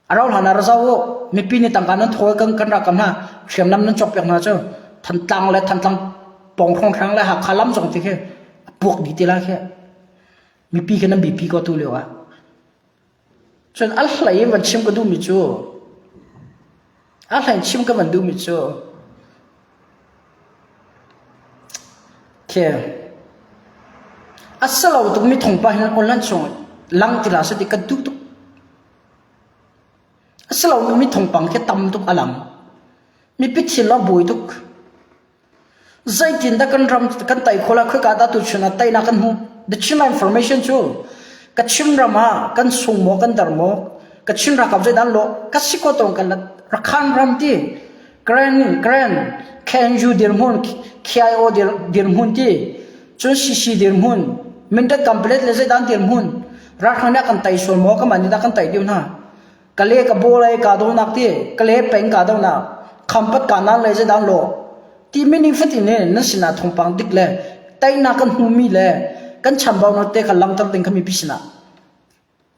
a rau hlan ah ra zau u mipi nih tangka nan thawl kan kan rakam hna hriamnam nan cawk piak hna cu Thantlang le Thantlang pawng hrawnghrang le Hakha lam zong ti khi a puak dih ti lai khi mipi khi nan bipi ko tu lio ah Cun a hlei in van chim ka duhmi cu a hlei in chim ka van duhmi cu khi a si lo tukmi thawngpang hin online chung lang ti hlah seh ti ka duh tuk. A si lomi thawngpang khi tam tuk a lang. Mipi thin a buai tuk. Zeitindah kan ram kan tai khawh lai khoika dah tuchun ah teinak kan hmuh? The Chin information cu Kachin ram ah kan sung maw kan dar maw Kachin ralkap zeidah an lawh ka si ko tong kan Rakhan ram ti Karen Karen KNU dirhmun KIO dirhmun ti cun CC dirhmun Mindat Kampelet le zeidah an dirhmun Rakhan nih a kan tai sual maw kanmah nih dah kan tai deuh hna Kale ka bo lei kahdohnak ti kale peng kahdohnak khampat kanan lei zeidah an lawh timi ning fatin in nan sinah thawngpang dik le teinak kan hmumi le kan chambaunak te kha langhter ding kha mipi sinah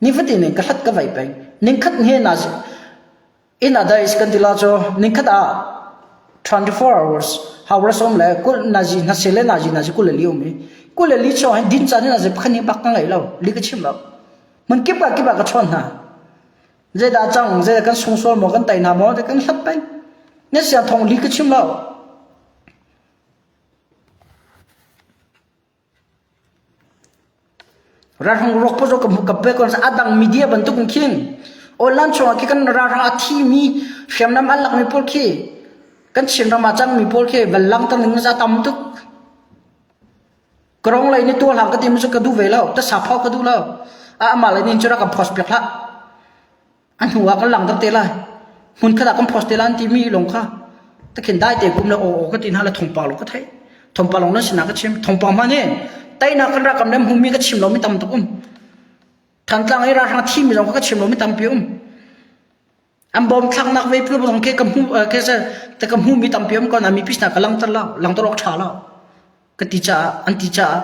nifatin in ka hlat ka vai peng ningkhat nge na in a days kan ti la cu ningkhat ah 24 hours hours om le kul nazi na se le nazi nazi kul le li um i kul le li chung hin din caan in nazi pakhat ni bak ka ngei lo li ka chim lo Hmun kip ah kip ah ka chawn hna. Zeidah cang, zeidah kan sung sual maw, kan tai hna maw, kan hlat peng. Na sia thong li ka chim lo. Ralhrang ruak pa ka ka pe kon adang media bantuk in khin online chungah khi kan ralhrang a thi mi hriamnam an lak mi pawl khi kan Chin ram ah cang mi pawl khi van lang tang ning za tam tuk Karong lei nih tuah hlang ka ti cu ka duh ve lo. Tasa phau ka duh lo. A amah lei nih cu rak kan post piak hlah. A hnu ah kan langter te lai. Hmun khat ah kan post te lai an timi lawng kha. Takhin dai te kum le aw aw ka ti hna le thawngpang lawng ka theih. Thawngpang lawng nan sinah ka chim. Thawngpang hmanh hi teinak kan rakam le hmumi ka chim lomi tam tuk um. Thantlang i ralhrang thimi zong ka chim lomi tampi um. An bawm thlaknak ve phu zong khi ka hmu ke se te ka hmu mi tampi um ko na mi pisna ka langter lo langter awk tha lo ka ti caah an ti caah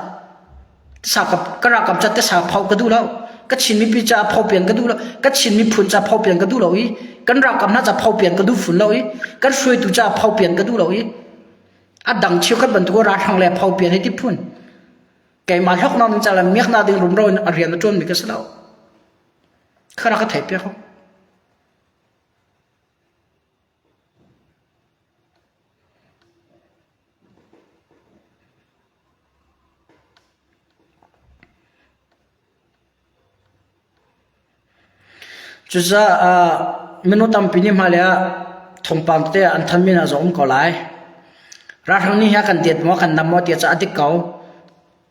sa ka ka rakam ca te sa phau ka duh lo ka Chin mipi ca phau pian ka duh lo ka Chin miphun ca phau pian ka duh lo i kan rakam hna ca phau pian ka duh fun lo i kan hruaitu ca phau pian ka duh lo i a dang cheukhat bantuk ralhrang le phau pian hi ti phun keimah hloknak ding ca le miaknak ding rumro in a rian a ṭuanmi ka si lo Kha rak ka theih piak u. Cucaah minung tampi nih hmailei ah thawngpang tete an thanmi hna zong um ko lai. Ralhrang nih hi a kan det maw, kan nam maw ti cu a dik ko.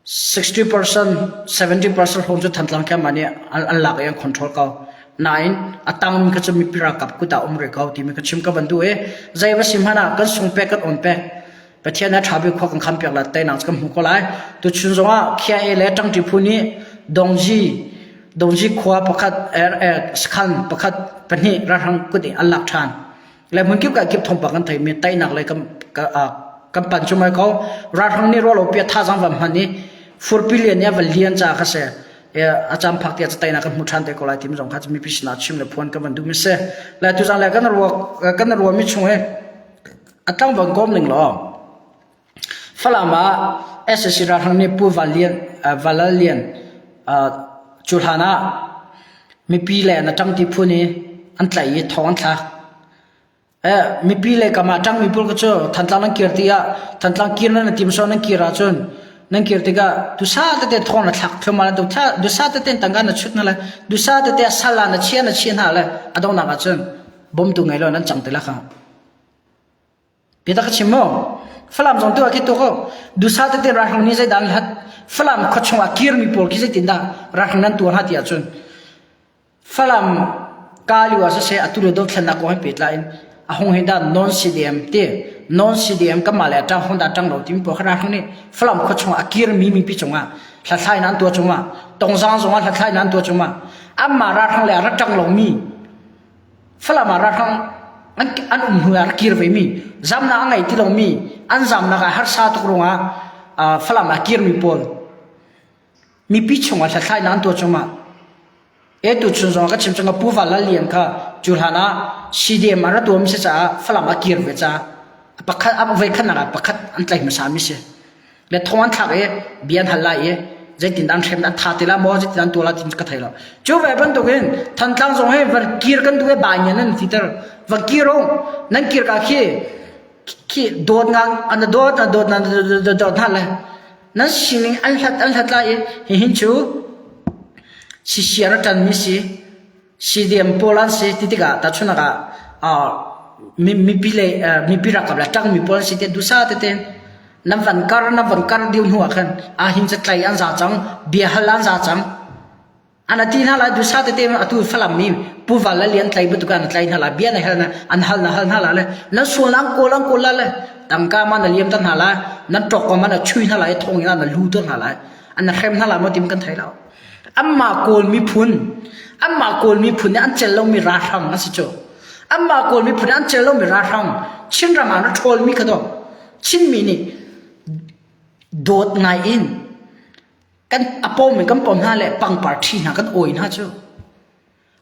60% 70% hrawng cu Thantlang khi anmah nih an lak i an control ko. Nain a tangmi kha cu mipi ralkap kut ah um rih ko timi ka chim ka van duh i zei va si hmanh ah kan sung pek kan on pek. Pathian a ṭha bik khua kan kham piak la teinak cu kan hmu ko lai. Tuchun zongah KIA le ṭangṭi phu nih Dongji Dongji khua pakhat er, er, sakhan pakhat pahnih ralhrang kut in an lak ṭhan. Le hmunkip ka kip thawngpang kan theimi teinak lei kan kan pan cu mai ko ralhrang nih rualo pia thazang van hman i furpi lian nih a van lian ca kha se a cam phak tia teinak kan hmu than te ko lai tim zong kha mipi sinah chim le phuan kan van duh mi se le tu zang le kan ruak kan ruwa mi chung he a tlang van kom ning law Falam ah SAC ralhrang nih Pu Val Lian Valal Lian cu hlan ah mipi le na ṭangti phun i an tlaih i thong an thlak. Mipi le kam ah ṭangmi pawl cu Thantlang nan kir tikah Thantlang kir nan i tim sawh nan kir ahcun nan kir tikah dusa tete thong na thlak thluahmah dusa tete tangka na chut hna lai dusa tete sal ah na chia na chia hna lai a donghnak ahcun bawmtu ngei lo nan cang ti lai kha. Biatak ka chim maw? Falam zong tu ah khi tu ko. Dusa tete ralhrang nih zeidah an hlat? Falam khua chung ah kirmi pawl khi zeitindah ralhrang nan tuar hna ti ahcun Falam Kaliu ah siseh atu le dothlennak kong he pehtlai in a hung hi dah non CDM ti non CDM kanmah le ṭang hung dah ṭang lo timi pawl kha ralhrang nih Falam khua chung ah a kirmi mipi cungah hlathlai nan tuah cungah Tongzang zongah hlathlai nan tuah cungah anmah ralhrang le a rak ṭang lomi Falam ah ralhrang an, an um hnu ah rak kir vemi zamnak a ngei ti lomi an zamnak ah harsa tuk ruangah uh, Falam ah kirmi pawl mipi chungah hlathlainak an tuah cungah e tu chun zong ka chim cang Pu Val Lal Lian kha cu hlan ah CDM a ra tuam si caah Falam a kir ve caah pakhat a voi khatnak ah pakhat an tlaih hmasa mi si Le thong an thlak i bia an hal lai i zeitin an hrem an tha ti la maw zeitin an tuah la ti ka thei lo. Cu ve bantukin Thantlang zong hi van kir kan duh i bai ngian nan ti ter. Van kir ung nan kir ka khi khi dawt ngang an dawt an dawt nan dawt hna le nan sining an hlat an hlat lai i hihin cu sisiar a ṭan mi si CDM pawl an si ti tikah tahchunhnak ah mipi le mipi ralkap le ṭangmi pawl an si tiah duhsah tete. Nan van kar nan van kar deuh hnu ah khan ah hin ca tlai an za cang, bia hal an za cang. An a ti hna lai dusa tete atu Falam mi Pu Val le Lian tlai bantuk an tlai hna lai bia na hal na an hal na hal hna la le nan sual an kawl an kawl la le tangka ma na liam ta hna lai nan ṭok ma na chui hna lai thong in na lu ta hna lai an na hrem hna lai maw tim kan thei lo anmah Kawl miphun anmah Kawl miphun nih an cel lomi ralhrang an si cu anmah Kawl miphun nih an cel lomi ralhrang Chinram ah na ṭhawlmi kha dawh Chinmi nih dawt ngai in kan a pawm in kan pawm hna le pangpar ṭhi hna kan awi hna cu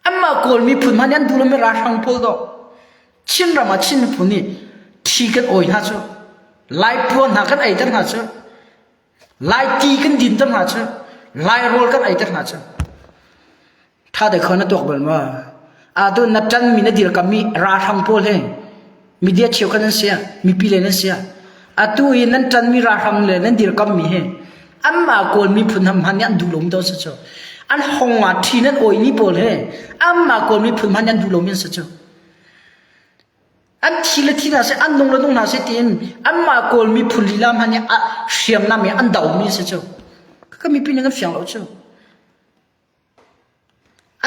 anmah Kawl miphun hmanh nih an duh lomi ralhrang pawl dawh Chinram ah Chin miphun nih ṭhi kan awi hna cu Lai puan hna kan eiter hna cu Lai ti kan dinter hna cu Lai rawl kan eiter hna cu Tha te kho na tuak bal ma? Atu na ṭanmi na dirkammi ralhrang pawl hi media cheukhat nan si mipi le nan si atu i nan ṭanmi ralhrang le nan dirkammi hi anmah Kawl miphun ham hman nih an duh lomi to si cu. An hong ah ṭhi nan awimi pawl hi anmah Kawl miphun hman nih an duh lomi an si cu. An thi le thi hna seh, an nung le nung hna seh tiin anmah Kawl miphun lila hmanh nih hriamnam i an domi si cu. Ka mipi nih kan fiang lo cu.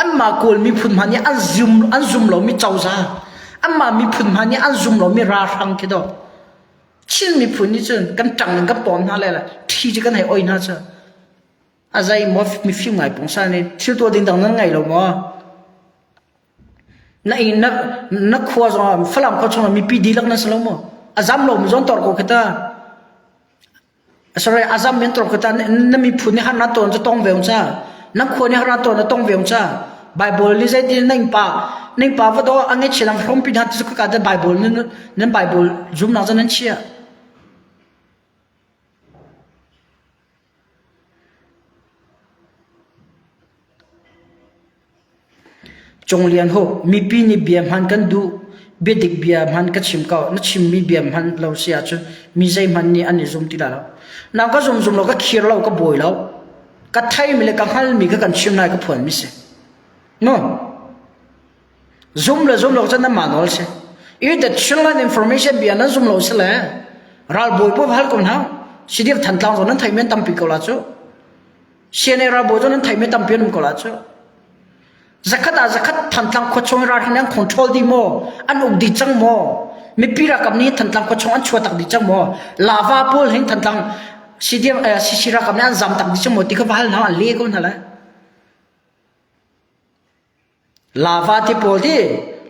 Anmah Kawl miphun hmanh nih an zum an zum lomi cozah, anmah miphun hmanh nih an zum lomi ralhrang khi dawh. Chin miphun nih cun kan ṭang in kan pawm hna le ṭhi cu kan hei oi hna cu. A zei maw mifim ngai pungsan nih thil tuah ding dang nan ngei lo maw? Na inn na na khua zongah Falam khua chungah mipi dihlak nan si lo maw? A zam lomi zong tor ko khi ta. Sorry, azam men tor kata na miphun nih harnak ton cu tong ve ca. Na khua nih harnak ton na tong ve ca. Bible ni zeitin ning pa ning pa va do ange chilang hrom pi hna tu ka da Bible nan nan Bible zum nak nan chia. Cung Lian Hu, mipi nih bia hman kan duh, biadik bia hman ka chim ko. Na chimmi bia hman lo si ahcun mi zeihmanh nih an i zum ti lai lo. Nang ka zum zum lo, ka khir lo, ka bawi lo. Ka theimi le ka hngalmi kha kan chim lai ka phuanmi si. No. Zum le zum lo cun nanmah nawl si. I the Chinland information bia nan zum lo si le ralbawi paoh hal ko hna. CDF Thantlang zong nan theimi an tampi ko la cu. CNA ralbawi zong nan theimi tampi an um ko la cu. Zakhat ah zakhat Thantlang khuachung ralhrang an control dih maw? An uk dih cang maw? Mipi ralkap nih Thantlang khuachung an chuah tak dih cang maw? Lava pawl hin Thantlang CDF eh, CC ralkap nih an zam tak dih cang maw ti kha va hal hna an le ko hna lai. Lava ti pawl ti,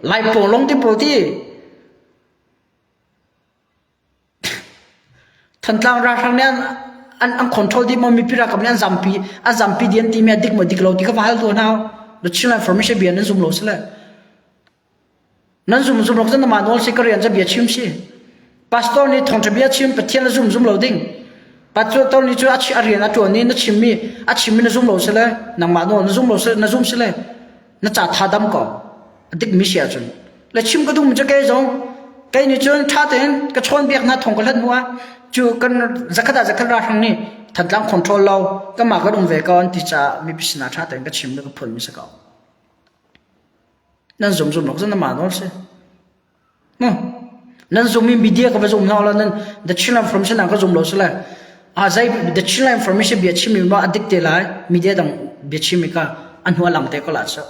Laipawnglong ti pawl ti, Thantlang ralhrang nih an an control dih maw mipi ralkap nih an zampi an zampi dih an timi a dik maw dik lo ti kha va hal tuah hna. The Chinland Information bia nan zum lo si le. Nan zum zum lo cun mah nawl si ka rian cu bia chim si. Pastor nih thawngṭha bia chim Pathian na zum zum lo ding. Pastor nih cu a rian a ṭuan i na chimmi a chimmi na zum lo si le nangmah nawl na zum lo si na zum si le na ca tha dam ko. A dikmi si ahcun. Le chim ka duhmi cu kei zong kei nih cun ṭha tein ka chawnbiak hna thawng ka hlat hnu ah cu kan zakhat ah zakhat ralhrang nih Thantlang control lo kanmah kan um ve ko an ti caah mipi sinah ṭha tein ka chim le ka phuanmi si ko. Nan zum zum lo cun na mah nawl si. Nan zum i media ka va zum hna lo nan the Chinland Information ka zum lo si le a zei the Chinland Information bia chim mi ma a dik te lai media dang bia chim mi ka an hua lang te ko la sa.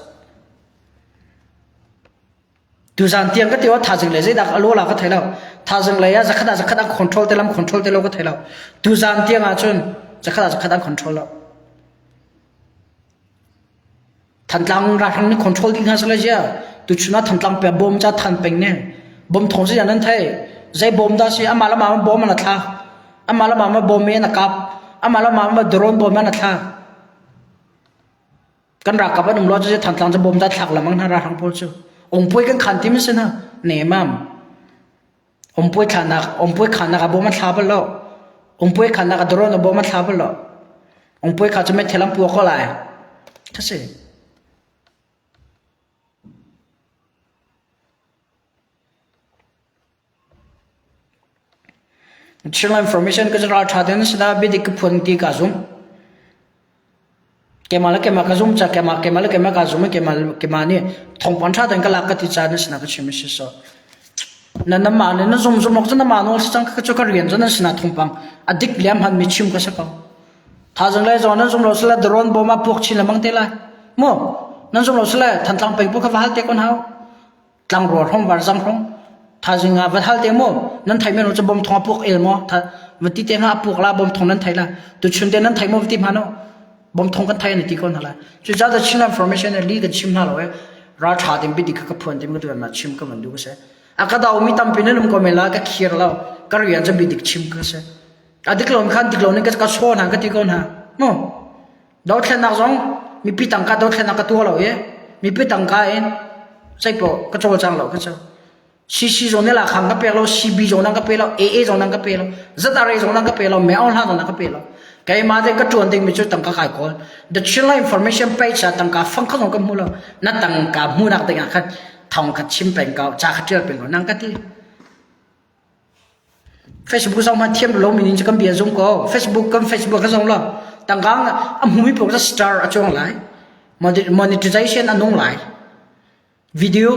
Tuzan tiang ka ti wa thazing le zeidak a lo la ka thei lo. Thazing le ya zakhat ah zakhat an control te lam control te lo ka thei lo. Tuzan tiang ah cun zakhat ah zakhat an control lo. Thantlang ralhrang nih control dih hna seh zia tuchun ah Thantlang pe bom ca than peng ne bom thong si nan thei zei bom dah si amah le mah bom an thla amah le mah bom in a kap amah le mah drone bom an thla kan ralkap an um lo cu Thantlang cu bom dah thlak lamang hna ralhrang pawl cu ongpuai kan khan ti mi si na ne mam Umpuai thlanak umpuai khannak ah bawm an thla bal lo. Umpuai khannak ah drone ah bawm an thla bal lo. Umpuai kha cu meithal an puak ko lai. Kha si. Chinland Information ka ral tha den sida biadik ka phuan ti ka zum. Keimah le keimah ka zum ca keimah keimah le keimah ka zum i keimah keimah nih thawngpang ṭha tein ka lak ka ti ca na sinah ka chim a si so. Na namah le na zum zum awk cu namah nawl si cang kha cu ka rian cu nan sinah thawngpang a dik le a hmanmi chim ka si ko. Thaizing le zong nan zum lo sile drone bom ah puak chin lengmang te lai. Mu nan zum lo sile Thantlang peng pu kha va hal te kon hau. Tlangrual hrawng var zang hrawng thaizing ah va hal te mu nan thai men cu bom thong a puak el maw va ti te nga a puak la bom thong nan thai la tuchun te nan thai maw va ti hmano bom thong kan thai an ti ko hna la cucaah the Chinland Formation li kan chim hna lo e ral tha tim bidik ka phuan tim ka tuan ma chim ka van du ka se a ka dau mi tampi nan um ko me la ka khir lo ka rian cu bidik chim ka se a dik lo khan dik lo ning ka so hna ka ti ko hna mu Dothlennak zong mipi tangka dothlennak ka tuah lo i mipi tangka in zeipaoh ka cawlcang lo ka cu. CC zong nih lakhang ka pek lo, CB zong nan ka pe lo, AA zong nan ka pe lo, ZRA zong nan ka pe lo, Meo hla zong nan ka pe lo. Keimah te ka ṭuan dingmi cu tangka kai kawl. The Chinland Information page ah tangka fang kha zong ka hmu lo. Na tangka hmuhnak ding ah khan thong kha chim peng ko, ca kha ṭial peng ko, nang ka ti. Facebook zong hmanh thiam lo mi nih kan bia zum ko. Facebook kan Facebook ka zong lo. Tangka a hmumi paoh cu star a cuang lai. Monetization a nung lai. Video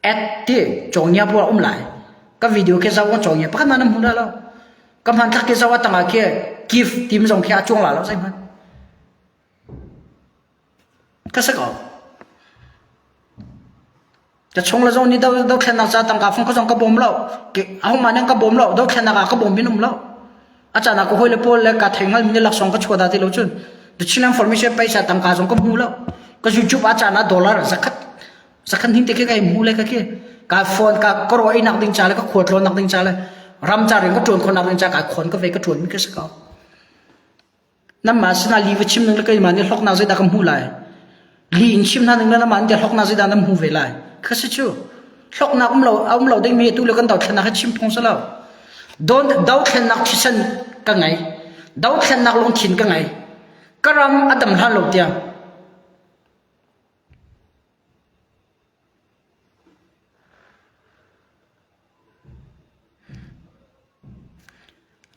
ad ti cawngnia pawl a um lai. Ka video khi zoh ka cawngnia pakhat hmanh nan hmu dah lo. Ka hmanthlak khi zoh a tangah khi gift tim zong khi a cuang la lo zeihmanh. Ka si ko. Ka chung le zong nih dothlennak ca tangka fung kha zong ka bawm lo. Ahohmah nih an ka bawm lo. Dothlennak ah ka bawm min um lo. A caan ah ka hawile pawl le ka thei hngalmi nih laksawng ka chuah dah ti lo cun The Chinland Formation paisa tangka zong ka hmu lo. Ka YouTube ah caan ah dollar zakhat zakhat hning te khi kai hmu le ka khi ka phone ka ka raw einak ding ca le ka khua tlawnnak ding ca le ram ca ring ka ṭuan khawhnak ding ca kai khawn ka ve ka ṭuan mi ka si ko. Nanmah sinah li va chim ning le keimah nih hlawknak zeidah ka hmuh lai? Li in chim hna ning le nanmah nih hlawknak zeidah nan hmuh ve lai? Kha si cu. Hlawknak um lo a um lo dingmi atu le kan dothlennak hi chim phung si lo. Dothlennak thisen ka ngei. Dothlennak lungthin ka ngei. Ka ram a dam hlan lo tiang.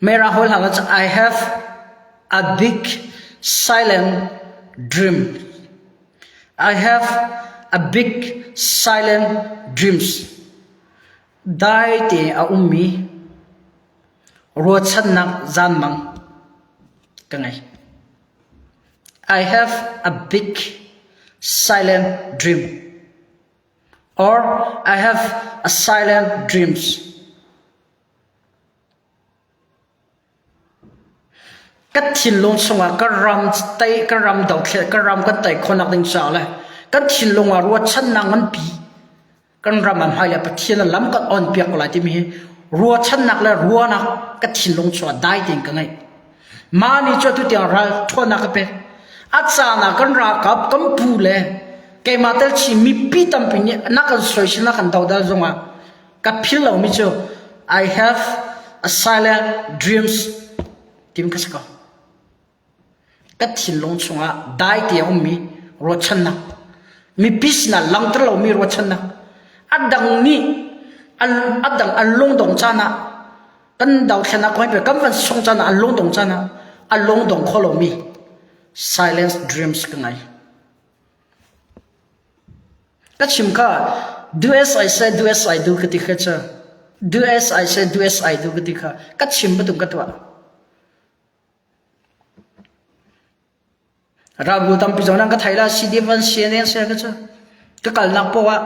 Mera hawl hna cu I have a big silent dream. I have a big silent dreams. Dai te a ummi ruahchannak zanmang ka ngei. I have a big silent dream. Or I have a silent dreams. Ka thinlung chungah ka ram tei ka ram dothlet ka ram kan tei khawhnak ding caah le kan thinlung ah ruahchannak nganpi kan ram ah hmailei Pathian a lam kan on piak ko lai timi hi ruahchannak le ruahnak ka thinlung chungah dai tein ka ngeih. Mah nih cu atu tiang ral ṭhawnnak ka pek. A caan ah kan ralkap kan pu le keimah tel chin mipi tampi nih na kan soisel na kan dodal zongah ka phil lomi cu I have a silent dreams tim ka si ko. Ka thinlung chungah dai te a ummi ruahchannak mipi sinah langhter lomi ruahchannak a dang nih a dang an lungdong caan ah kan dothlennak kong kan van sung caan ah an lungdong caan ah a lungdong kho lomi silence dreams ka ngai. Ka chim kha do as I say do as I do ka ti kha cu do as I say do as I do ka ti kha ka chim bantuk ka tuah. Ralbu tampi zong nan ka thei la CDF an CNN se ka cu ka kalnak poah ah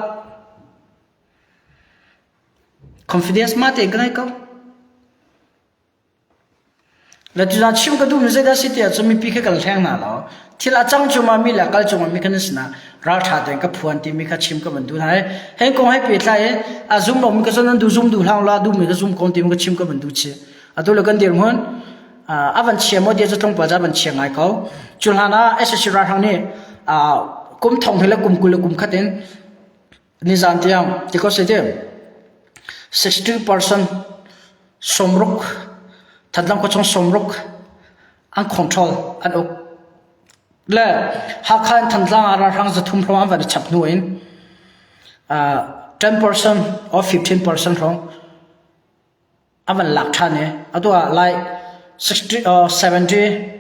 confidence ma tein ka ngei ko. Le tuzaan chim ka duhmi zeidah si tiah cun mipi khi kan hleng hna lo. Thil a cang cungah mi le a kal cungah mi kan sinah ralṭha tein ka phuan timi kha chim ka van duh hna i hei kong he pehtlai in a zum lomi ka cun nan duh zum duh hlah la duhmi ka zum ko timi ka chim ka van duh chih. Atu le kan dirhmun a van chia maw tiah cu tlawmpal a van chia ngai ko. Cu hlan ah SSC ralhrang nih kum thong hi le kum 20 le kum khat in nizan tiang ti ko se ti 60% sawmruk Thantlang khuachung sawmruk an control an uk le Hakha in Thantlang ah ralhrang 300 hrawng an van i chap hnu in 10% or 15% hrawng a van lak ṭhan i atu ah like 60 or 70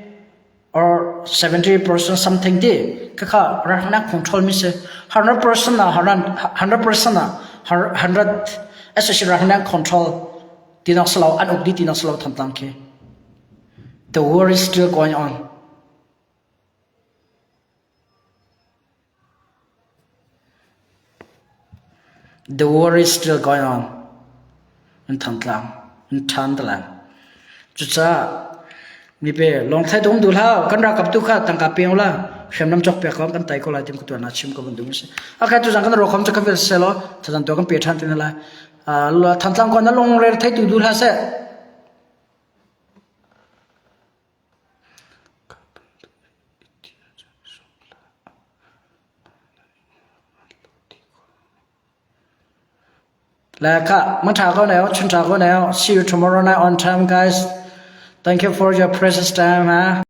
or 70% something ti khakha ralhrang control mi si 100% ah 100% ah 100. SSC ralhrang nih an control tinak si lo an uk dih tinak si lo Thantlang khi. The war is still going on. The war is still going on in Thantlang, in Thantlang. Cucaah mipe lawngthlai dong duh hlah kan ralkap tu kha tangka pe la hriamnam cawk piak ko kan tai ko lai tim ka tuan na chim ko ban dung si. Okay tu zang kan ro khom chu ka vel se lo thazan to kan pe than tin lai. Thantlang ko na lung rel thei tu duh hlah seh. Le kha, man ṭha ko ne, chun ṭha ko ne. See you tomorrow night on time, guys. Thank you for your precious time, ha.